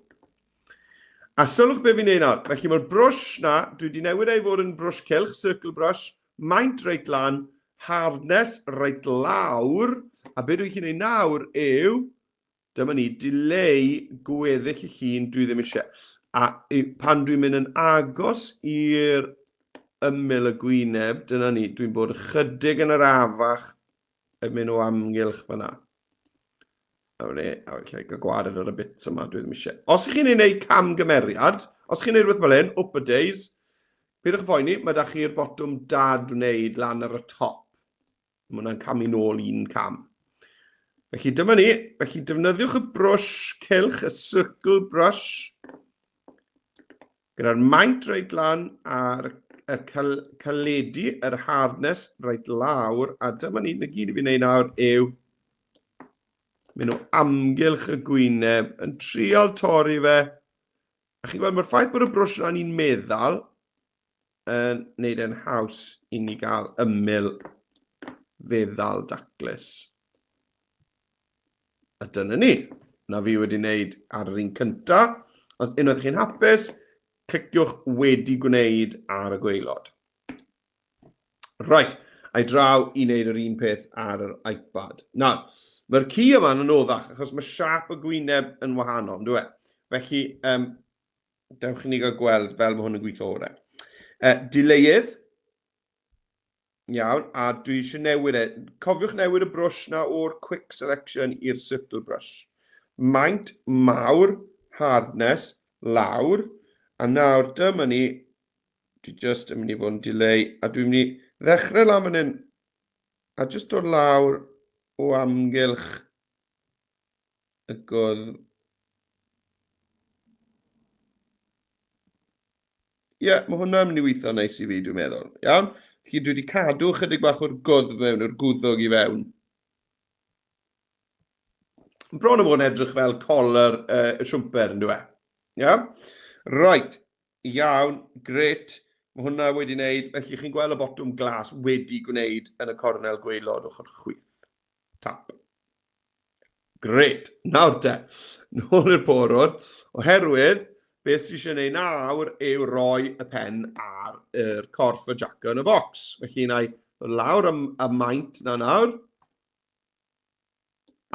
A sylwch be fi'n neud nawr. Felly mae'r brwsh na, dwi wedi newid e i fod yn brwsh cylch, circle brush, maint reit lan, hardness reit lawr, a be dwi'n gallu neud nawr yw, dyma ni, dileu gweddill y llun dwi ddim eisiau. A pan dwi'n mynd yn agos i'r ymyl y gwyneb, dyna ni, dwi'n bod ychydig yn yr afach yn mynd o amgylch fyna. A ni, a felly gael gwared ar y bits yma, dwi ddim eisiau. Os ych chi'n ei wneud camgymeriad, os chi'n neud rhywbeth fel hyn, up a days, peidiwch â phoeni, mae da chi'r botwm dad wneud lan ar y top. Mae hwnna'n camu nôl un cam. Felly dyma ni. Felly defnyddiwch y brwsh cylch, y circle brush, gyda'r maint reit lan a'r y cal, caledu, yr hardness reit lawr. A dyma ni, na gyd i fi wneud nawr yw mynd o amgylch y gwyneb yn trial torri fe. A chi'n gweld, mae'r ffaith bod y brwsh yna'n un meddal yn neud e'n haws i ni gael ymyl feddal daclus. A dyna ni. Na fi wedi wneud ar yr un cynta. Os unwaith chi'n hapus, cliciwch wedi gwneud ar y gwaelod. Right, a'i draw i wneud yr un peth ar yr iPad. Nawr, mae'r ci yma'n anoddach achos mae siâp y gwyneb yn wahanol, ynddo e? Felly, um, Dewch i ni gael gweld fel mae hwn yn gweithio orau. Dileuedd. Iawn, a dwi eisiau newid e. Cofiwch newid y brwsh na o'r quick selection i'r circle brush. Maint mawr, hardness, lawr. A nawr dyma ni, dwi just yn mynd i fod yn dileu, a dwi'n mynd i ddechrau lan fan hyn, a just dod lawr o amgylch y gwddf. Ie, yeah, mae hwnna'n mynd i weithio neis i fi, dwi'n meddwl. Iawn? Felly dwi wedi cadw chydig bach o'r gwddf mewn, o'r gwddwg i fewn. Bron o fod yn edrych fel coler y siwmper, yn dweud. Iawn? Right, iawn, gret. Mae hwnna wedi wneud, felly chi'n gweld y botwm glas wedi gwneud yn y cornel gwaelod ochr chwith. Tap. Grêt. Nawr te, nôl i'r porwr, oherwydd beth sydd eisiau gwneud nawr yw roi y pen ar yr corff y jaco yn y bocs. Felly na i lawr am y maint na nawr,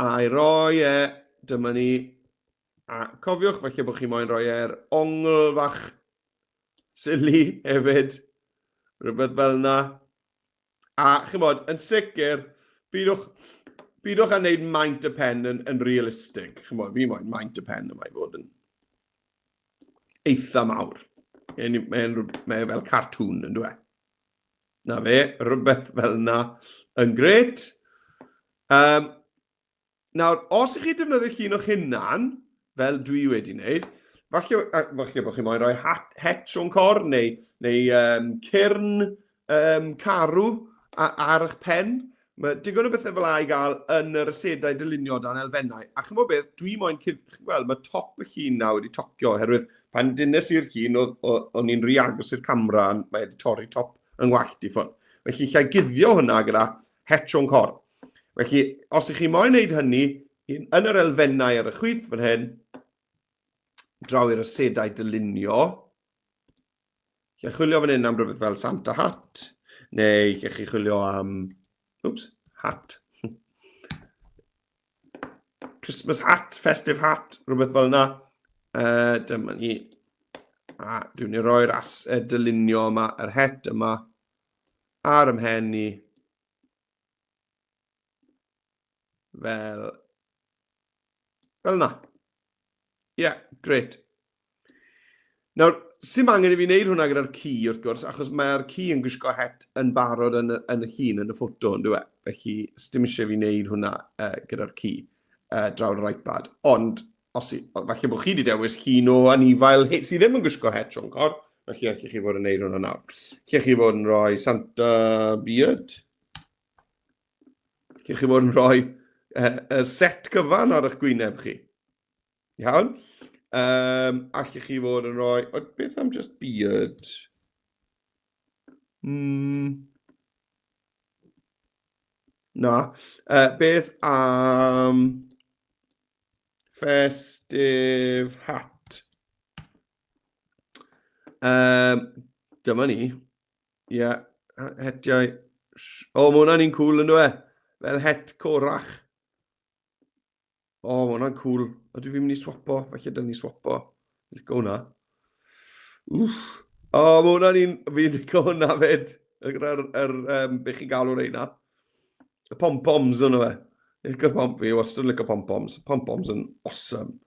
a'i roi e, dyma ni, a cofiwch falle bod chi moyn rhoi e'r ongl fach silly hefyd, rhywbeth fel yna. A chimod, yn sicr, bidwch, bidwch â wneud maint y pen yn, yn realistig. Chimod, fi moyn maint y pen yma i fod yn eitha mawr. Mae'n mae, mae fel cartŵn yn dweud. Na fe, rhywbeth fel yna yn gret. Um, Nawr, os ych chi'n defnyddio llun o'ch hunan, fel dwi wedi wneud, falle, falle bod chi moyn rhoi hat, het Siôn Corn neu, neu um, cyrn um, carw ar eich pen. Mae digon o bethau fel 'a i gael yn yr asedau dylunio dan elfennau. A chymod beth, dwi moyn cudd... Wel, mae top y llun na wedi tocio oherwydd pan dynnes i'r llun, o'n i'n rhy agos i'r camera, mae wedi torri top yng ngwallt i ffwrdd. Felly, lle guddio hwnna gyda het Siôn Corn. Felly, os ych chi moyn wneud hynny, yn yr elfennau ar y chwith fan hyn, draw i'r asedau dylunio, lle chwilio fan hyn am rhywbeth fel Santa Hat, neu lle chi chwilio am, oops, hat, Christmas hat, festive hat, rhywbeth fel yna. Dyma ni. A dwi'n mynd i roi'r as, dylunio yma, yr het yma, ar ymhen i. Fel... Fel yna. Ie, yeah, gret. Nawr, sy'n angen i fi wneud hwnna gyda'r ci, wrth gwrs, achos mae'r ci yn gwisgo het yn barod yn, yn y llun, yn y ffoto, yn dweud. Felly, dim eisiau fi wneud hwnna gyda'r ci draw yr iPad. Ond, os i, falle bod chi wedi dewis llun o anifail sydd ddim yn gwisgo het, Siôn Cor, felly allwch chi fod yn wneud hwnna nawr. Allwch chi fod yn rhoi Santa Beard. Allwch chi fod yn rhoi y set cyfan ar eich gwyneb chi. Iawn? Um, allwch chi fod yn rhoi... O, beth am just beard? Mm. Na. Beth am festive hat? Dyma ni. Ie, yeah, hetiau. O, oh, mae hwnna'n un cool yn dweud. Fel het corach. O, oh, mae hwnna'n cool. Ydw fi'n mynd i swapo? Falle dyn ni swapo. Lico hwnna. Wff. O, oh, mae hwnna'n un... Fi'n lico hwnna fyd. Yr, yr, yr, um, be chi'n galw reina. Y pom-poms yna fe. Lico'r pom... Fi wastad yn lico pom-poms. Pom-poms yn awesome.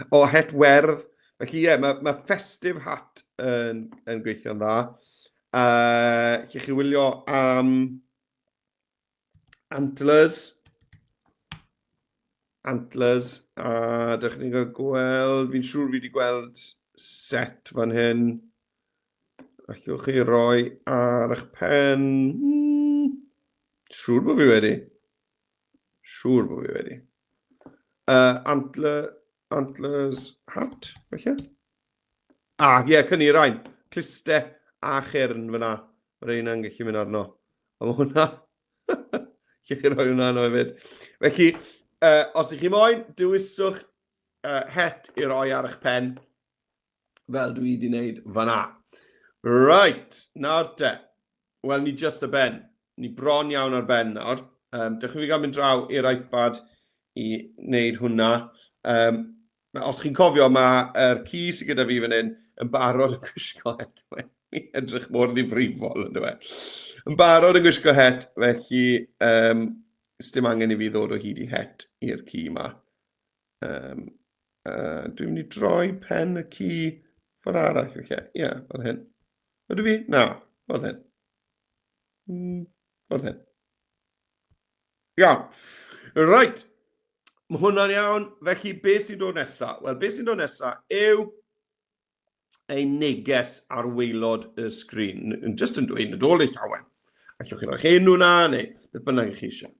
O, het werdd. Felly ie, yeah, mae, mae festive hat yn, yn gweithio'n dda. Lle chi wylio am antlers. Antlers. A dych chi'n cael gweld, fi'n siŵr fi wedi gweld set fan hyn. Allwch chi roi ar eich pen. Siŵr bod fi wedi. Siŵr bod fi wedi. Antler, antlers hat, felly. Ah, ie, yeah, cynni rhain. Cluste a chyrn fyna. Mae rheina'n gallu mynd arno. A mae hwnna... Lle chi roi hwnna arno hefyd. Felly, os ych chi moyn, dewiswch het i roi ar eich pen, fel dwi wedi wneud fanna. Right, nawr te. Wel, ni just ar ben. Ni bron iawn ar ben nawr. Dewch i fi gael mynd draw i'r iPad i wneud hwnna. Os chi'n cofio, mae'r ci sydd gyda fi fan hyn yn barod yn gwisgo het. Mae'n edrych mor ddifrifol, yn dweud. Yn barod yn gwisgo het, felly dim angen i fi ddod o hyd i het i'r ci yma. Dwi'n mynd i droi pen y ci ffordd arall, felly. Ie, yeah, fel hyn. Ydw fi? Na, ffordd hyn. Ffordd hyn. Iawn. Right. Mae hwnna'n iawn. Felly, beth sy'n dod nesaf? Wel, beth sy'n dod nesaf yw ein neges ar waelod y sgrin. Yn just yn dweud Nadolig llawen. Allwch chi roi'ch enw na, neu beth bynnag chi eisiau.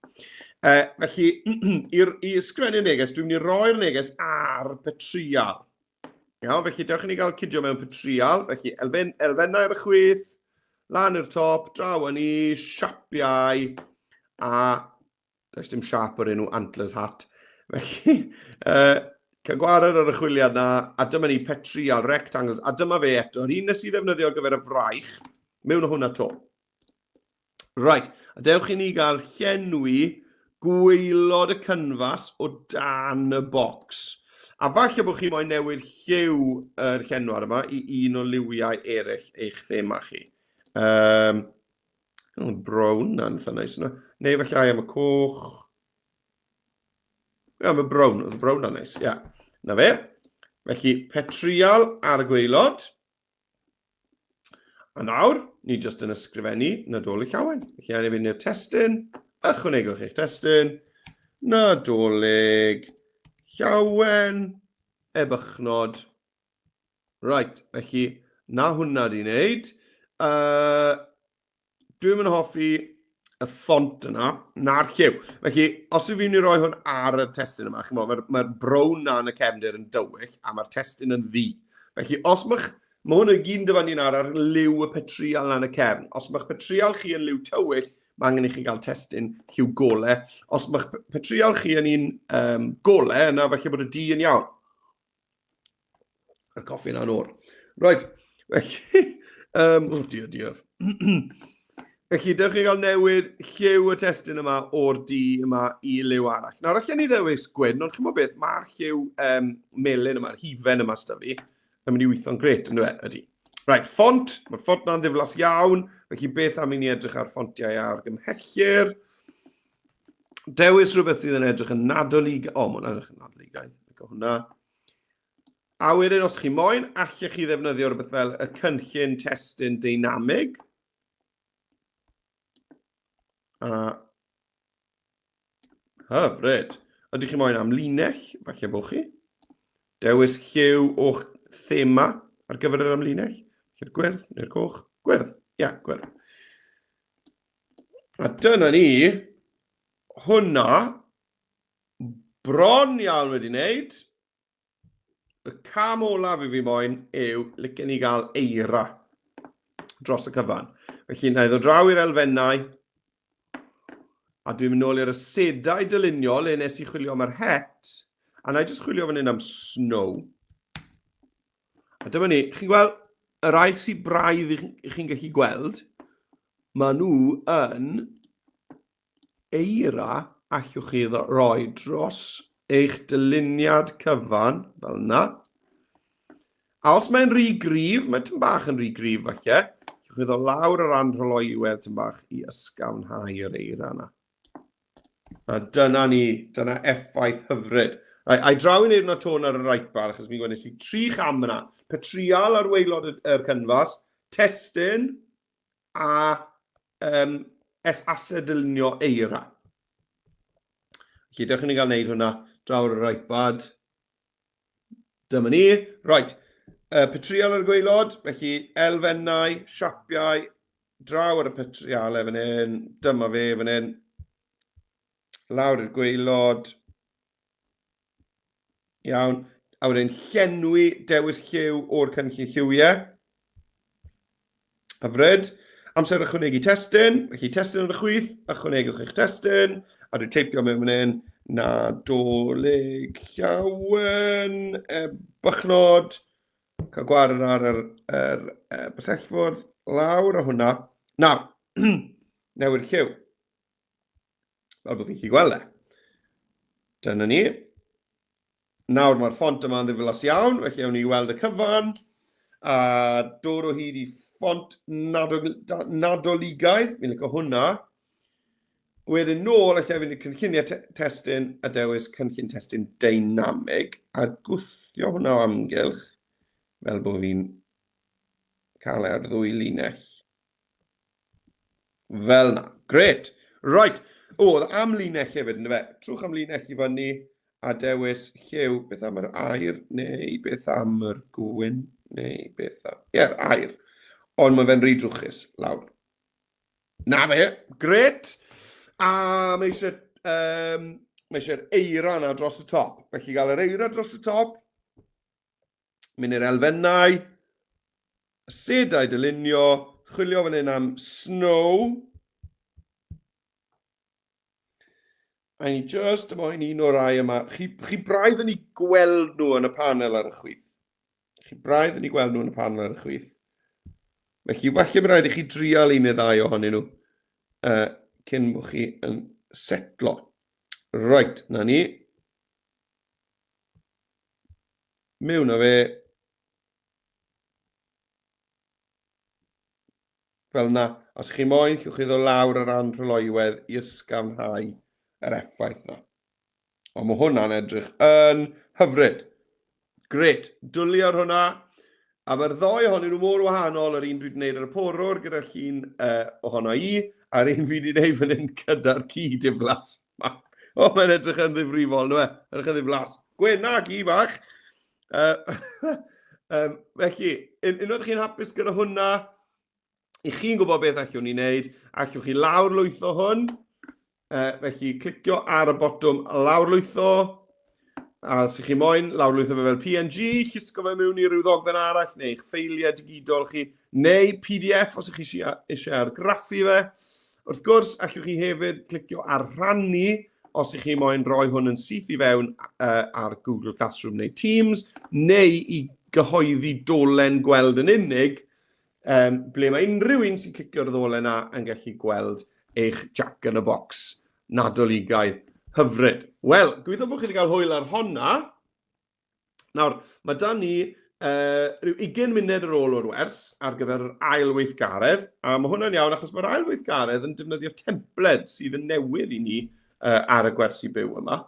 Felly, i, i ysgrifennu'r neges, dwi'n mynd i roi'r neges ar petryal. Iawn, felly dewch i ni gael cydio mewn petryal. Felly, elfen, elfennau ar y chwith, lan i'r top, draw yn ni, siapiau, a does dim siap o'r enw Antlers Hat. Felly, cael gwared ar y chwiliad na, a dyma ni petryal, rectangles, a dyma fe eto, yr un nes i ddefnyddio ar gyfer y fraich, mewn o hwnna to. Right, a dewch i ni gael llenwi gwaelod y cynfas o dan y bocs. A falle bod chi moyn newid lliw yr llenwad yma i un o liwiau eraill eich thema chi. Oh, brown na'n eitha neis yna. Neu falle ai am y coch. Ie, yeah, mae brown, oedd y brown na'n neis, ie. Yeah. Na fe. Felly, petryal ar y gwaelod. A nawr, ni jyst yn ysgrifennu Nadolig Llawen. Felly, awn ni fynd i'r testun, ychwanegwch eich testun, Nadolig Llawen, ebychnod. Right, felly, na hwnna di wneud. Dwi'm yn hoffi y ffont yna, na'r lliw. Felly, os yw fi'n mynd i roi hwn ar y testun yma, chi'n mae'r mae brown na yn y cefndir yn dywyll, a mae'r testun yn ddu. Felly, os mae'ch... Mae hwn i gyd yn dyfynnu nawr ar liw y petryal na yn y cefn. Os mae'ch petryal chi yn liw tywyll, mae angen i chi gael testun lliw gole. Os mae'ch petryal chi yn un gole, yna falle bod y du yn iawn. Mae'r coffi yna'n oer. Right, felly... Oh dear, dear. Felly, dewch chi gael newid lliw y testun yma o'r du yma i liw arall. Nawr, allan ni ddewis gwyn, ond chi'n bod beth, mae'r lliw melyn yma'r hufen yma sydd fi, yn mynd i weithio'n gret, yn dweud, ydy. Right, ffont, mae'r ffont na'n ddiflas iawn, felly beth am i ni edrych ar ffontiau ar gymhellir. Dewis rhywbeth sydd yn edrych yn nadolig. O, oh, mae hwnna'n edrych yn nadoligaidd. Licio hwnna. A wedyn, os chi moyn, allech chi ddefnyddio rhywbeth fel y cynllun testun deinamig. A hyfryd. Ydych chi moyn amlinell? Falle bod chi. Dewis lliw o'ch thema ar gyfer yr amlinell. Felly'r gwyrdd neu'r coch. Gwyrdd. Ia, yeah, gwyrdd. A dyna ni, hwnna, bron iawn wedi wneud. Y cam olaf i fi moyn yw licen i gael eira dros y cyfan. Felly, na i ddod draw i'r elfennau, a dwi'n mynd nôl i'r asedau dylunio le nes i chwilio am yr het, a na i jyst chwilio fan hyn am snow. A dyma ni, chi'n gweld, y rai sy'n braidd i chi'n gallu gweld, maen nhw yn eira allwch chi roi dros eich dyluniad cyfan, fel yna. A os mae'n rhy gryf, mae tyn bach yn rhy gryf falle, allwch chi ddod lawr yr anrholoiwedd tyn bach i ysgafnhau yr eira yna. A dyna ni, dyna effaith hyfryd. Right, a i draw i wneud hwnna tôn ar yr iPad, achos fi'n gwybod nes i tri cham yna. Petrial ar waelod yr cynfas, testun a um, es ased dylunio eira. Felly, dewch i ni gael wneud hwnna draw ar yr iPad. Dyma ni. Right. Petrial ar y gwaelod, felly elfennau, siapiau, draw ar y petrialau fan hyn, dyma fe fan hyn, lawr i'r gwaelod, iawn, a wedyn llenwi dewis lliw o'r cynllun lliwiau. Hyfryd. Amser ychwanegu testun, felly testun ar y chwith, ychwanegwch eich testun, a dwi'n teipio mewn fan hyn, Nadolig Llawen, e, bychnod, cael gwared ar yr, yr, e, bysellfwrdd, lawr o hwnna. Nawr, newid lliw. Fel bod fi'n gallu gweld e. Dyna ni. Nawr mae'r ffont yma'n ddiflas iawn, felly awn ni weld y cyfan. A dod o hyd i ffont nadoligaidd, fi'n licio hwnna. Wedyn nôl, allai fynd i cynlluniau te testun a dewis cynllun testun deinamig a gwthio hwnna o amgylch fel bod fi'n cael e ar ddwy linell. Fel na. Gret. Right. O, oedd am linell hefyd, ynddo fe? Trwch am linell i fyny a dewis lliw. Beth am yr air, neu beth am yr gwyn, neu beth am... Ie, yeah, air. Ond mae fe'n rhy drwchus, lawr. Na fe, gret. A mae eisiau, um, mae eisiau'r eira yna dros y top. Felly gael yr eira dros y top, mynd i'r elfennau, sedau dylunio, chwilio fan hyn am snow. A ni just moyn un o'r rai yma. Chi, chi braidd yn ei gweld nhw yn y panel ar y chwith. Chi braidd yn ei gweld nhw yn y panel ar y chwith. Felly, falle bod rhaid i chi drial un neu ddau ohonyn nhw cyn bod chi yn setlo. Right, na ni. Mewn â fe. Fel yna, os chi moyn, llwch chi ddod lawr ar anrhyloiwedd i ysgafnhau yr effaith yna. Ond mae hwnna'n edrych yn hyfryd. Gret, dwlu ar hwnna. A mae'r ddoi ohonyn nhw mor wahanol, yr un dwi wedi gwneud ar y porwr gyda llun uh, ohono i, a'r un fi wedi gwneud fan hyn gyda'r ci diflas. O, oh, mae'n edrych yn ddifrifol, nhw e? Edrych yn ddiflas. Gwena, ci bach. Uh, um, felly, un, unwaith chi'n hapus gyda hwnna, i chi'n gwybod beth allwn ni wneud, allwch chi lawrlwytho hwn. Uh, felly, clicio ar y botwm lawrlwytho, a os ych chi moyn, lawrlwytho fe fel PNG, llusgo fe mewn i ryw ddogfen arall, neu eich ffeiliau digidol chi, neu PDF os ych chi eisiau argraffu fe. Wrth gwrs, allwch chi hefyd clicio ar rhannu os ych chi moyn rhoi hwn yn syth i fewn uh, ar Google Classroom neu Teams, neu i gyhoeddi dolen gweld yn unig, um, ble mae unrhyw un sy'n clicio'r ddolen na yn gallu gweld eich Jack in the Box nadoligaidd hyfryd. Wel, gobeithio bod chi wedi cael hwyl ar honna. Nawr, mae da ni uh, rhyw 20 munud ar ôl o'r wers ar gyfer yr ail weithgaredd, a mae hwnna'n iawn achos mae'r ail weithgaredd yn defnyddio templed sydd yn newydd i ni uh, ar y gwersi byw yma.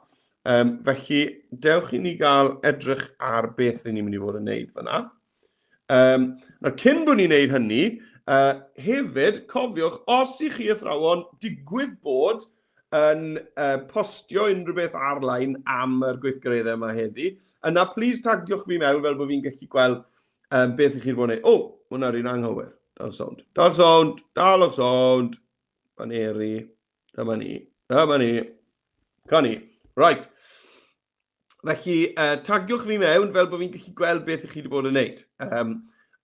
Um, felly, dewch i ni gael edrych ar beth ni'n mynd i fod yn neud fyna. Um, nawr, cyn bod ni'n neud hynny, uh, hefyd, cofiwch, os i chi athrawon digwydd bod yn uh, postio unrhyw beth ar-lein am yr gweithgareddau yma heddi, yna please tagiwch fi mewn fel bod fi'n gallu gweld um, beth i chi'n bod yn neud. O, oh, hwnna'r un anghywir. Dal sownd. Dal sownd. Dal o'ch sownd. Baneri. Dyma ni. Dyma ni. Ca ni. Right. Felly, uh, tagiwch fi mewn fel bod fi'n gallu gweld beth ych chi wedi bod yn neud. Um,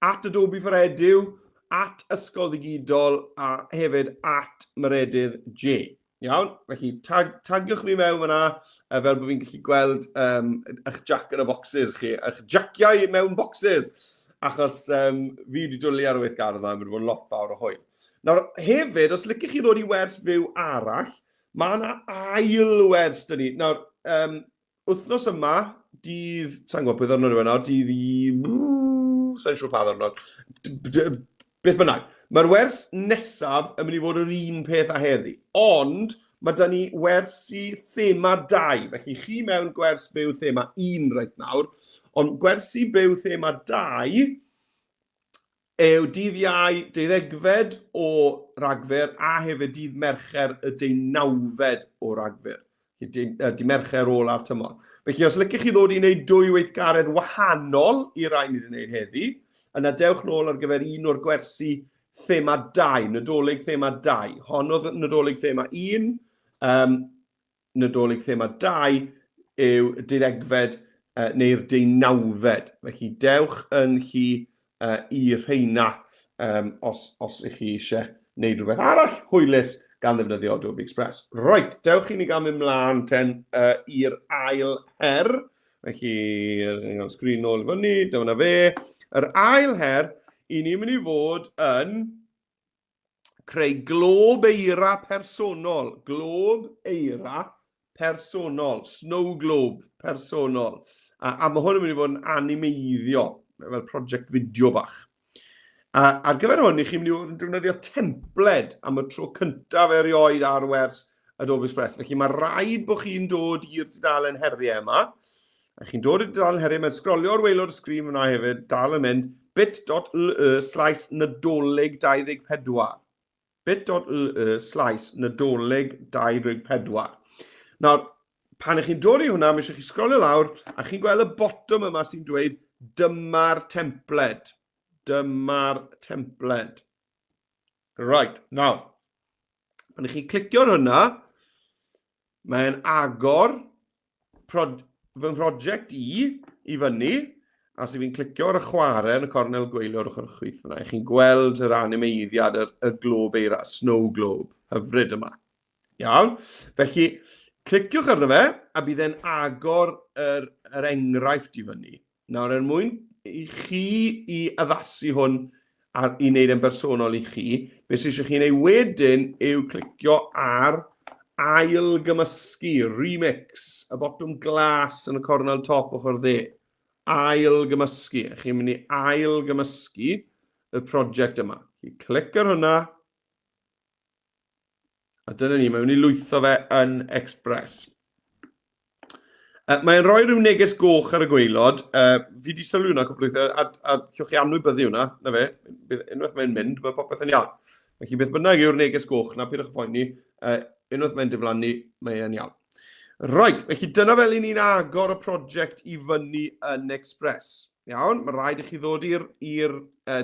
at Adobe for Edu, at Ysgol Ddigidol a hefyd at Meredydd J. Iawn, felly tag, tagiwch fi mewn fyna, fel bod fi'n gallu gweld eich jack yn y boxes chi, eich jaciau mewn boxes, achos fi wedi dwlu ar y weithgaredd yma, mae wedi bod yn lot fawr o hwyl. Nawr, hefyd, os licech chi ddod i wers fyw arall, mae yna ail wers dyn ni. Nawr, wythnos yma, dydd, sa'n gwybod pwy ddwrnod yw e nawr, dydd i... Sa'n siŵr pa ddwrnod. Beth bynnag, mae'r wers nesaf yn mynd i fod yr un peth â heddi, ond mae da ni wersi thema 2, felly chi mewn gwers byw thema 1 reit nawr, ond gwersi byw thema 2 yw dydd Iau deuddegfed o Ragfyr a hefyd dydd Mercher y deunawfed o Ragfyr. Dydd Mercher ola'r tymor. Felly os licech chi ddod i wneud dwy weithgaredd wahanol i'r rai ni wedi wneud heddi, yna dewch nôl ar gyfer un o'r gwersi thema 2, Nadolig thema 2. Hon oedd Nadolig thema 1, Nadolig thema 2 yw deuddegfed neu'r deunawfed. Felly dewch yn chi i rheina os, os ych chi eisiau gwneud rhywbeth arall hwylus gan ddefnyddio Adobe Express. Reit, dewch i ni gael mynd mlaen ten i'r ail her. Felly, sgrin nôl i fyny, dyma fe. Yr ail her, i ni'n mynd i fod yn creu glob eira personol. Glob eira personol. Snow globe personol. A mae hwn yn mynd i fod yn animeiddio, fel prosiect fideo bach. A ar gyfer hwn, i chi'n mynd i fod yn defnyddio templed am y tro cyntaf erioed ar wers Adobe Express. Felly mae rhaid bod chi'n dod i'r dudalen heriau yma. A chi'n dod i'r dudalen heriau, mae'n sgrolio ar waelod y sgrin fyna hefyd, dal yn mynd, bit.ly slaes nadolig 24. bit.ly slaes nadolig 24. Nawr, pan ych chi'n dod i hwnna, mae eisiau chi sgrolio lawr, a chi'n gweld y botwm yma sy'n dweud dyma'r templed. Dyma'r templed. Right, nawr, pan ych chi'n clicio ar hwnna, mae'n agor prod, fy mhroject i i fyny, a os fi'n clicio ar y chwarae yn y cornel gwaelod ochr y chwith fyna, chi'n gweld yr animeiddiad, y, y glob eira, snow globe, hyfryd yma. Iawn? Felly, cliciwch arno fe, a bydd e'n agor yr, yr enghraifft i fyny. Nawr, er mwyn i chi i addasu hwn a i wneud e'n bersonol i chi, beth sydd eisiau chi wneud wedyn yw clicio ar ail gymysgu, remix, y botwm glas yn y cornel top ochr dde. Ail gymysgu. Chi'n mynd i ail gymysgu y prosiect yma. Chi clic ar hwnna, A dyna ni, mae'n mynd i lwytho fe yn Express. Mae'n rhoi rhyw neges goch ar y gwaelod. Fi wedi sylwi hwnna cwpl o weithiau, a, a llwch chi anwybyddu hwnna, na fe. Unwaith mae'n mynd, mae popeth yn iawn. Felly beth bynnag yw'r neges goch na, pidwch phoeni, unwaith mae'n diflannu, mae'n iawn. Right, felly dyna fel i ni'n agor y prosiect i fyny yn Express. Iawn, mae rhaid i chi ddod i'r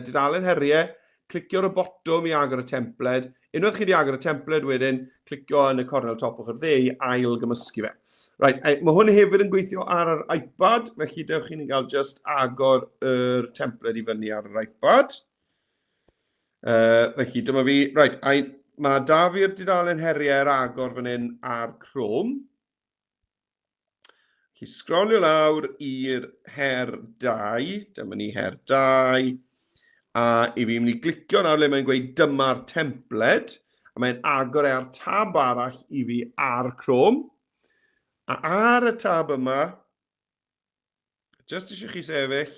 dudalen heriau, clicio ar y botwm i agor y templed. Unwaith chi wedi agor y templed wedyn, clicio yn y cornel top ochr dde i ail gymysgu fe. Right, mae hwn hefyd yn gweithio ar yr iPad, felly dewch i ni gael just agor yr templed i fyny ar yr iPad. Felly dyma fi, right, I, mae da fi'r dudalen heriau ar agor fan hyn ar Chrome. Chi sgrolio lawr i'r her 2, dyma ni her 2, a i fi mynd i glicio nawr le mae'n gweud dyma'r templed, a mae'n agor e ar tab arall i fi ar Chrome. A ar y tab yma, Just eisiau chi sefyll.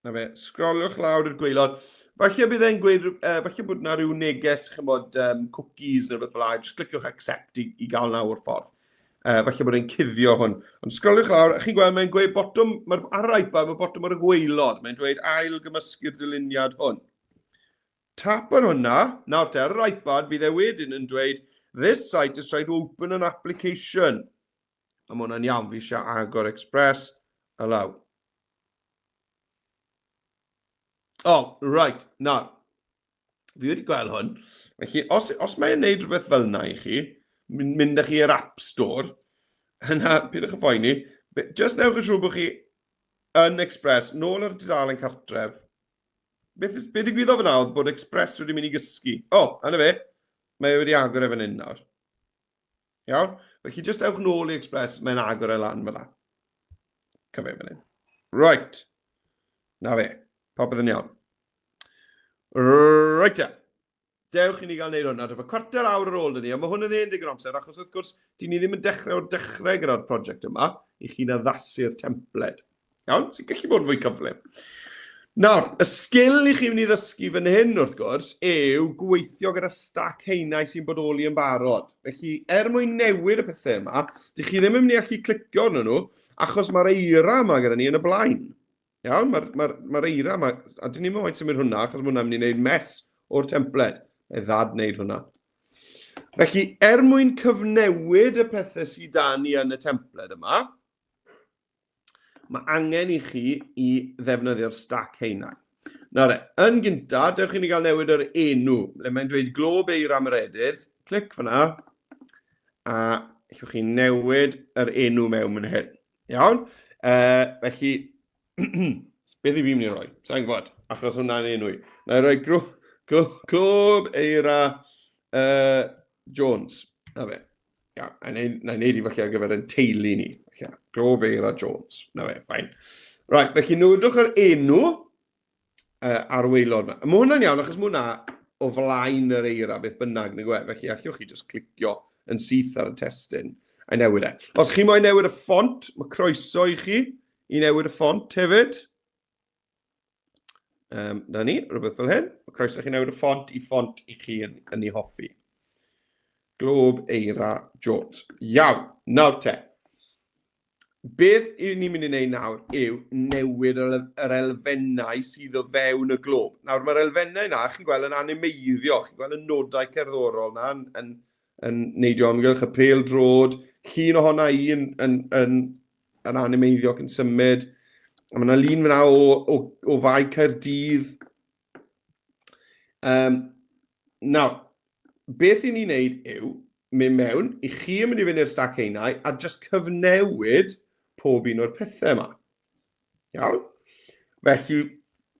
Na fe, sgroliwch lawr i'r gwaelod. Falle bydd e'n gweud, falle bod yna rhyw neges, chymod, cookies neu rhywbeth fel 'na. Just cliciwch accept i, i gael nawr ffordd. Falle bod e'n cuddio hwn. Ond sgroliwch lawr, chi'n gweld mae'n gweud botwm, mae'r, ar yr iPad mae botwm ar y gwaelod. Mae'n dweud ail gymysgu'r dyluniad hwn. Tap ar hwnna, nawr te, ar yr iPad fydd e wedyn yn dweud this site is trying to open an application. A mae hwnna'n iawn, fi eisiau agor Express, allow. Oh, right, nawr. Fi wedi gweld hwn. Felly, os, os mae'n neud rhywbeth fel yna i chi, mynd â chi i'r App Store, yna, pidwch y phoeni, just newch yn siŵr bod chi yn Express, nôl ar dudalen cartref. Beth, beth ddigwyddodd fyna oedd bod Express wedi mynd i gysgu. O, oh, yna fe. Mae e wedi agor e fan hyn nawr. Iawn? Felly, just ewch nôl i Express, mae'n agor e lan fyna. Cyfe fan hyn. Right. Na fe. Popeth yn iawn. Right, te. Dewch i ni gael neud hwn. Nawr, cwarter awr ar ôl dyn ni, a mae hwn yn ddigon digon amser, achos wrth gwrs, dyn ni ddim yn dechrau o'r dechrau gyda'r prosiect yma, i chi'n addasu'r templed. Iawn? Sy'n gallu bod yn fwy cyflym. Nawr, y sgil i chi mynd i ddysgu fan hyn, wrth gwrs, yw gweithio gyda stac haenau sy'n bodoli yn barod. Felly, er mwyn newid y pethau yma, dych chi ddim yn mynd i allu clicio arnyn nhw, achos mae'r eira yma gyda ni yn y blaen. Iawn, mae'r ma ma eira yma, a dyn ni'n moyn symud hwnna, achos mae hwnna'n mynd i wneud mess o'r templed. Mae ddad wneud hwnna. Felly, er mwyn cyfnewid y pethau sydd da ni yn y templed yma, Mae angen i chi i ddefnyddio'r stac haenau. Nawr e, yn gynta, dewch i ni gael newid yr enw. Le mae'n dweud glob eira Meredydd, clic fyna, a allwch chi newid yr enw mewn fan hyn. Iawn? Felly, beth i fi'n mynd i roi? Sa'n gwybod, achos hwnna'n enw i. Na i roi glo, glo, glob eira Jones. Na fe. Ia, na i wneud i falle ar gyfer ein teulu ni. Felly, Glob Eira Jones. Na fe, ffain. Right, felly nodwch yr enw ar waelod yma. Mae hwnna'n iawn, achos mae hwnna o flaen yr eira, beth bynnag, nag yw e? Felly allwch chi just clicio yn syth ar y testun a newid e. Os chi moyn newid y ffont, mae croeso i chi i newid y ffont hefyd. Na ni, rhywbeth fel hyn. Mae croeso chi newid y ffont i ffont i chi yn, yn ei hoffi. Glob Eira Jones. Iawn, nawr te. Beth i ni'n mynd i wneud nawr yw newid yr, yr elfennau sydd o fewn y glob. Nawr mae'r elfennau yna, chi'n gweld yn animeiddio, chi'n gweld y nodau cerddorol yna yn, yn, yn neidio amgylch y pêl drod, llun ohona i yn, yn, yn yn animeiddio ac yn symud. A mae yna lun fyna o, o, o Fae Caerdydd. Um, nawr, beth i ni'n neud yw mynd mewn, i chi yn mynd i fynd i'r stac haenau a just cyfnewid pob un o'r pethau yma. Iawn? Felly,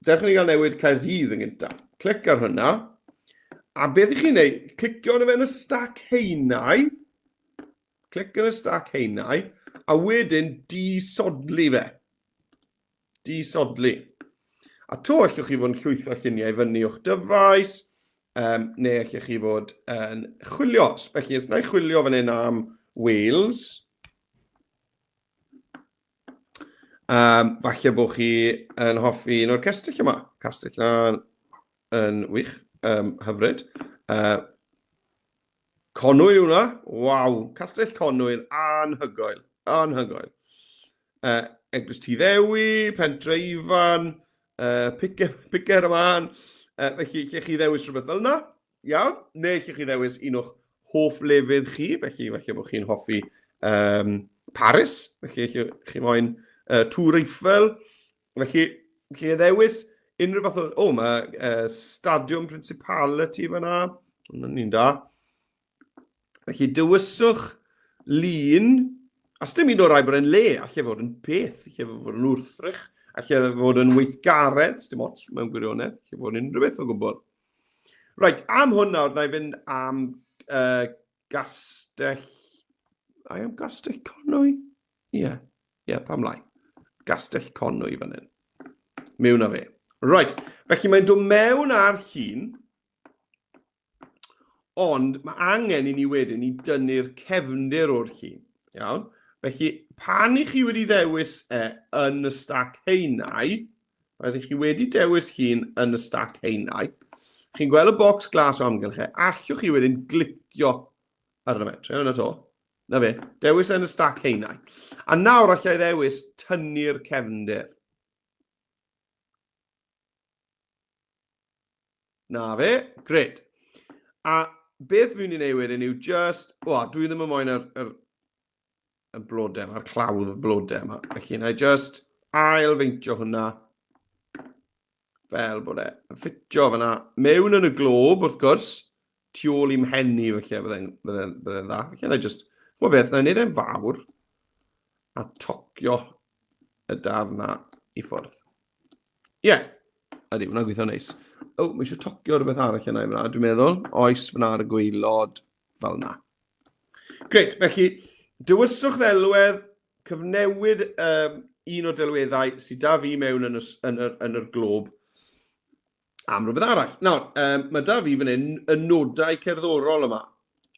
dewch ni gael newid Caerdydd yn gyntaf. Clic ar hwnna. A beth i chi'n neud? Clicio arno fe yn y stac haenau. Clic ar y stac haenau, a wedyn disodli fe. Disodli. A to allwch chi fod yn llwytho lluniau fyny o'ch dyfais, um, neu allwch chi fod yn chwilio. Felly, os na i chwilio fan hyn am Wales, falle bod chi yn hoffi un o'r cestyll yma. Castell yna yn wych, hyfryd. Conwy yw hwnna. Waw, Castell Conwy yn anhygoel. Anhygoel. Eglwys Tŷ Ddewi, Pentre Ifan, Picer, Picer y Man. Felly, lle chi ddewis rhywbeth fel yna, iawn, neu lle chi ddewis un o'ch hoff lefydd chi, felly falle bod chi'n hoffi Paris, felly lle chi moyn Tŵr Eiffel, felly lle ddewis unrhyw fath o... O, mae Stadiwm Principality fyna, hwnna'n un da. Felly dewyswch lun, a sdim un o'r rai bod e'n le, allai fod yn peth, allai fod yn wrthrych, allai fod yn weithgaredd, sdim ots mewn gwirionedd, allai fod yn unrhyw beth o gwbl. Reit, am hwn nawr, na i fynd am Gastell... I am Gastell Conwy? Ie, yeah. ie, yeah, pam lai. Gastell Conwy fan hyn. Mewn â fe. Right, felly mae'n dod mewn ar llun, ond mae angen i ni wedyn i dynnu'r cefndir o'r llun. Iawn? Felly, pan i chi wedi ddewis e yn y stac haenau, pan i chi wedi dewis llun yn y stac haenau, chi'n gweld y bocs glas o amgylch e, allwch chi wedyn glicio arno fe. Trio hwnna to. Na fe, dewis e yn y stac haenau. A nawr allai ddewis tynnu'r cefndir. Na fe, gret. A beth fi'n mynd i wneud wedyn yw just... O, dwi ddim yn moyn yr, yr, y blodau yma, yr clawdd y blodau yma. Felly, na i just ail feintio hwnna fel bod e yn ffitio fyna mewn yn y glob, wrth gwrs, tu ôl i mhen i, felly, bydde'n bydde, bydde dda. Felly, na i just, chwa beth, na i wneud e'n fawr a tocio y darn na i ffwrdd. Ie, yeah. Ydy, hwnna'n gweithio'n neis. O, mae eisiau tocio rhywbeth arall yna i fyna, dwi'n meddwl. Oes, fyna ar y gweilod, fel yna. Greit, felly, dewyswch ddelwedd, cyfnewid um, un o'r delweddau sydd da fi mewn yn y, yn y, yn yr glob am rhywbeth arall. Nawr, um, mae da fi fan hyn y nodau cerddorol yma.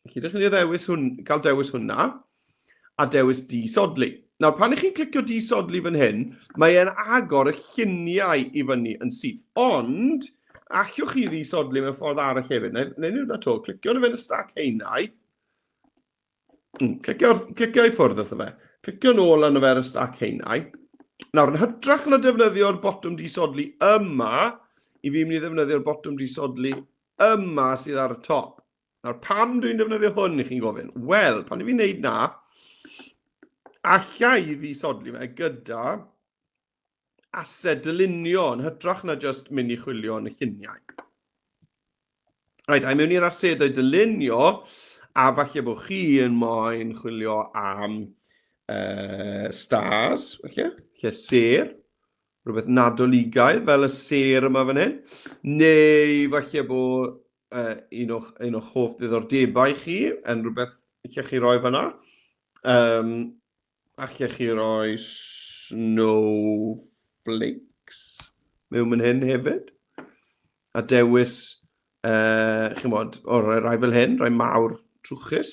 Felly, ydych chi'n ddewis hwn, cael dewis hwnna, a dewis disodli. Nawr, pan ych chi'n clicio disodli fan hyn, mae e'n agor y lluniau i fyny yn syth. Ond, allwch chi ddisodli mewn ffordd arall hefyd. Neu, neu neu to, clicio arno fe yn y stac heinau. Clicio, clicio i ffwrdd wrtho fe. Clicio nôl arno fe ar y stac heinau. Nawr, yn hytrach na defnyddio'r botwm disodli yma, i fi mynd i ddefnyddio'r botwm disodli yma sydd ar y top. Nawr, pam dwi'n defnyddio hwn, i chi'n gofyn? Wel, pan i fi'n neud na, alla i ddisodli fe gyda ased dylunio yn hytrach na just mynd i chwilio yn y lluniau. Reit, a mewn i'r asedau dylunio, a falle bod chi yn moyn chwilio am stars, falle, lle sêr, rhywbeth nadoligaidd fel y sêr yma fan hyn, neu falle bod un o'ch, un o'ch hoff ddiddordebau chi yn rhywbeth lle chi roi fanna. Um, Allech chi roi snowflakes mewn fan hyn hefyd? A dewis, uh, chi'n bod, o, rhai, rhai fel hyn, rhai mawr trwchus.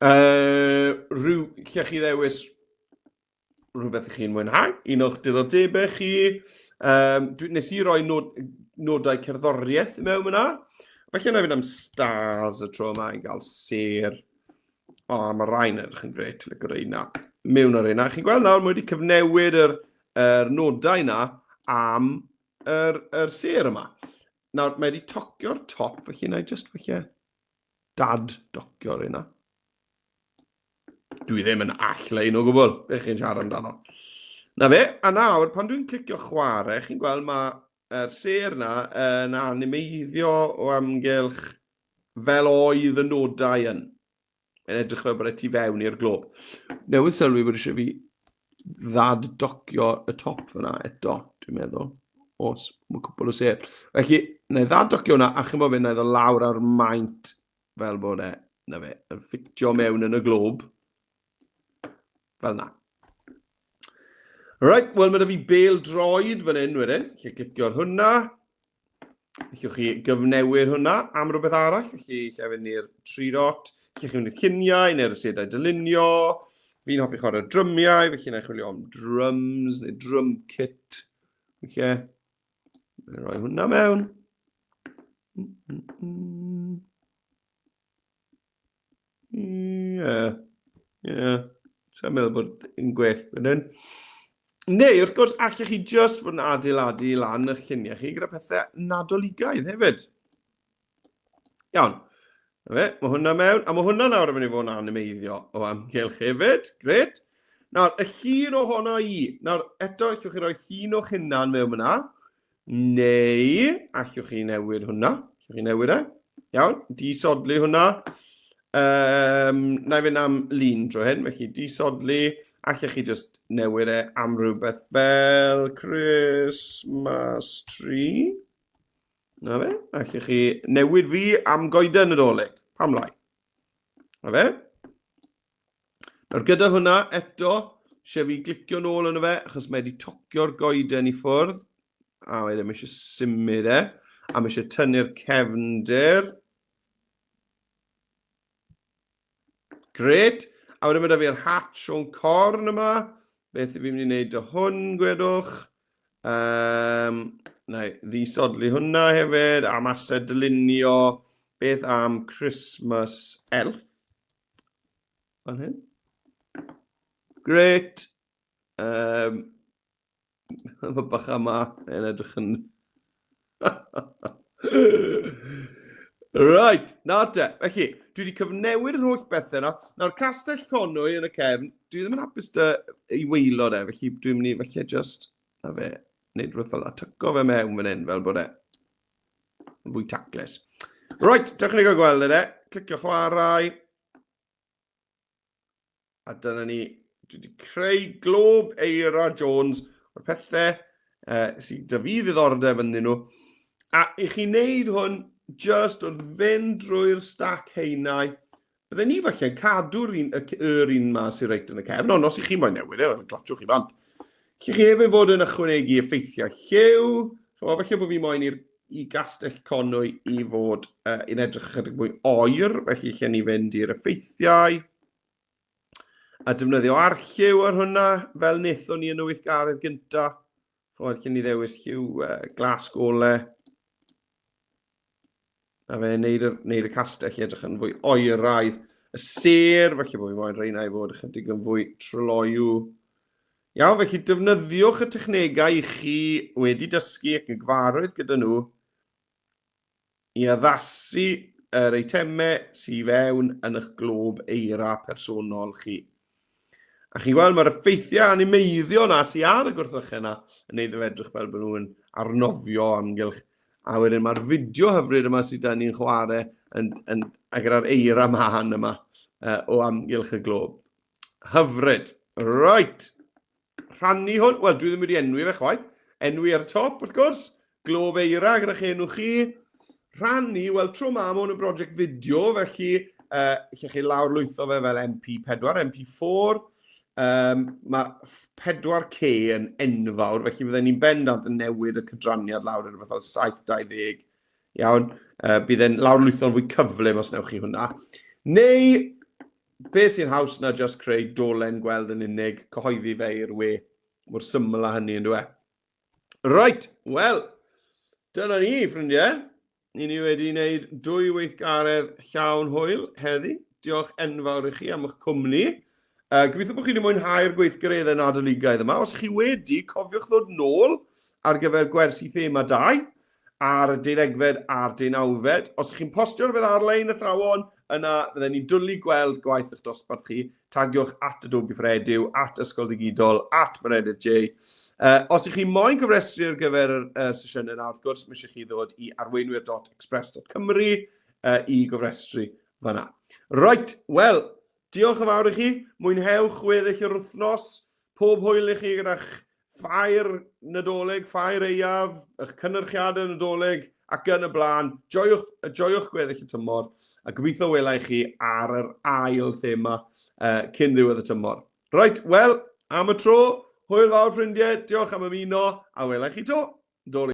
Uh, rhyw, lle chi ddewis rhywbeth i chi'n mwynhau, un o'ch diddordebau chi. Um, dwi, nes i roi nod, nodau cerddoriaeth mewn yna. Felly yna fynd am stars y tro yma i gael sêr. O, mae rhain edrych yn gret, lyco reina. Mewn ar reina. Chi'n gweld nawr, mae wedi cyfnewid yr, yr nodau yna am yr, yr sêr yma. Nawr, mae wedi tocio'r top, felly na i just felly dad docio reina. Dwi ddim yn all-lein o gwbl, beth chi'n siarad amdano. Na fe, a nawr, pan dwi'n clicio chwarae, chi'n gweld mae'r sêr yna yn animeiddio o amgylch fel oedd y nodau yn. Mae'n edrych fel bod e tu fewn i'r glob. Newydd sylwi bod eisiau fi ddad-docio y top fyna eto, dwi'n meddwl. Os, mae cwpl o sêr. Felly, na i ddad-docio hwnna, a chi'n bod fe, na i ddod lawr ar maint fel bod e, na fe, yn ffitio mewn yn y glob. Fel na. Right, wel mae da fi bel droed fan hyn wedyn. Lle clicio ar hwnna. Allwch chi gyfnewid hwnna am rhywbeth arall. Felly, lle fynd i'r tri dot. Lle chi fynd i'r lluniau neu'r asedau dylunio. Fi'n hoffi chwarae drymiau, felly na i chwilio am drums neu drum kit. Felly, na i roi hwnna mewn. Ie, ie. Sa'n meddwl bod yn gwell fan hyn. Neu, wrth gwrs, allech chi just fod yn adeiladu lan eich lluniau chi gyda pethau nadoligaidd hefyd. Iawn. Na fe, mae hwnna mewn, a mae hwnna nawr yn mynd i fod yn animeiddio o amgylch hefyd. Gret. Nawr, y llun ohono i. Nawr, eto, allwch chi roi llun o'ch hunan mewn yna. Neu, allwch chi newid hwnna. Allwch chi newid e. Iawn, disodli hwnna. Um, na i fynd am lun dro hyn, felly disodli. Allwch chi just newid e am rhywbeth fel Christmas tree. Na fe, allwch chi newid fi am goeden Nadolig. Pam lai? Na fe. Nawr gyda hwnna eto, eisiau fi glicio nôl yno fe, achos mae wedi tocio'r goeden i ffwrdd, a mae ddim eisiau symud e, a mae eisiau tynnu'r cefndir. Gret. A wedyn mae da fi'r hat Sean Corn yma. Beth fi'n mynd i wneud o hwn, gwedwch? Um, na i ddisodli hwnna hefyd, am ased dylunio. Beth am Christmas Elf? Fan hyn. Great. Um, mae bach yma yn edrych yn... Right, nawr te. Felly, dwi wedi cyfnewid yr holl bethau yna. Nawr, Castell Conwy yn y cefn, dwi ddim yn hapus dy i waelod e, felly dwi'n mynd i, felly just, na fe, wneud rhywbeth fel la, tyco fe mewn fan hyn, fel bod e yn fwy taclus. Right, dewch ni gael gweld e. Clicio chwarae. A dyna ni, dwi wedi creu glob Eira Jones o'r pethau sydd 'da fi ddiddordeb ynddyn nhw. A i chi wneud hwn just wrth fynd drwy'r stac haenau, bydden ni falle'n cadw'r un, y, yr un ma sy'n reit yn y cefn, ond os i chi moyn newid e, glatiwch chi bant. Chi chi hefyd fod yn ychwanegu effeithiau lliw, chymod, falle bod fi moyn i'r i gastell Conwy i fod yn edrych ychydig mwy oer, felly lle ni fynd i'r effeithiau a defnyddio arlliw ar hwnna, fel wnaethon ni yn y weithgaredd gyntaf. Chymod, lle ni ddewis lliw glas gole. A fe wneud y, wneud y castell i edrych yn fwy oeraidd. Y sêr, felly bod fi moyn rheina i fod ychydig yn fwy tryloyw. Iawn, felly defnyddiwch y technegau i chi wedi dysgu ac yn gyfarwydd gyda nhw i addasu yr eitemau sydd fewn yn eich glob eira personol chi. A chi'n gweld mae'r effeithiau animeiddio na sy'n ar y gwrthrychau yna yn neud iddo edrych fel bod nhw'n arnofio amgylch. A wedyn mae'r fideo hyfryd yma sydd da ni'n chwarae yn, yn, a gyda'r eira mân yma o amgylch y glob. Hyfryd. Right. Rhannu hwn. Wel, dwi ddim wedi enwi fe chwaith. Enwi ar y top, wrth gwrs. Glob eira gyda chi enw chi. Rhannu, wel, tro ma, mae hwn yn brosiect fideo, felly lle chi lawr lwytho fe fel MP4, MP4. Mae 4K yn enfawr, felly fydden ni'n bendant yn newid y cydraniad lawr i rhywbeth fel 720. Iawn, bydd e'n lawr lwytho'n fwy cyflym os newch chi hwnna. Neu, be sy'n haws na just creu dolen gweld yn unig, cyhoeddi fe i'r we. Mor syml â hynny, yn dwi? Right, wel, dyna ni, ffrindiau. Ni ni wedi wneud dwy weithgaredd llawn hwyl heddi. Diolch enfawr i chi am eich cwmni. Gobeithio bod chi wedi mwynhau'r gweithgareddau Nadoligaidd yma. Os chi wedi, cofiwch ddod nôl ar gyfer gwersi thema 2 ar y deuddegfed a'r deunawfed. Os ych chi'n postio rhywbeth ar-lein, athrawon, yna fydden ni'n dwlu gweld gwaith eich dosbarth chi. Tagiwch at Adobe for Edu, at Ysgol Ddigidol, at Meredydd J. Os ych chi moyn cyfrestru ar gyfer yr sesiynau yna, wrth gwrs, mae eisiau chi ddod i arweinwyr.express.cymru i gofrestru fanna. Right, wel, diolch yn fawr i chi. Mwynhewch weddill yr wythnos. Pob hwyl i chi gyda'ch ffair Nadolig, ffair aeaf, eich cynyrchiadau Nadolig ac yn y blaen. Joiwch, joiwch gweddill y tymor a gobeithio wela i chi ar yr ail thema cyn ddiwedd y tymor. Reit, wel, am y tro, hwyl fawr ffrindiau, diolch am ymuno a wela i chi to. Dolig.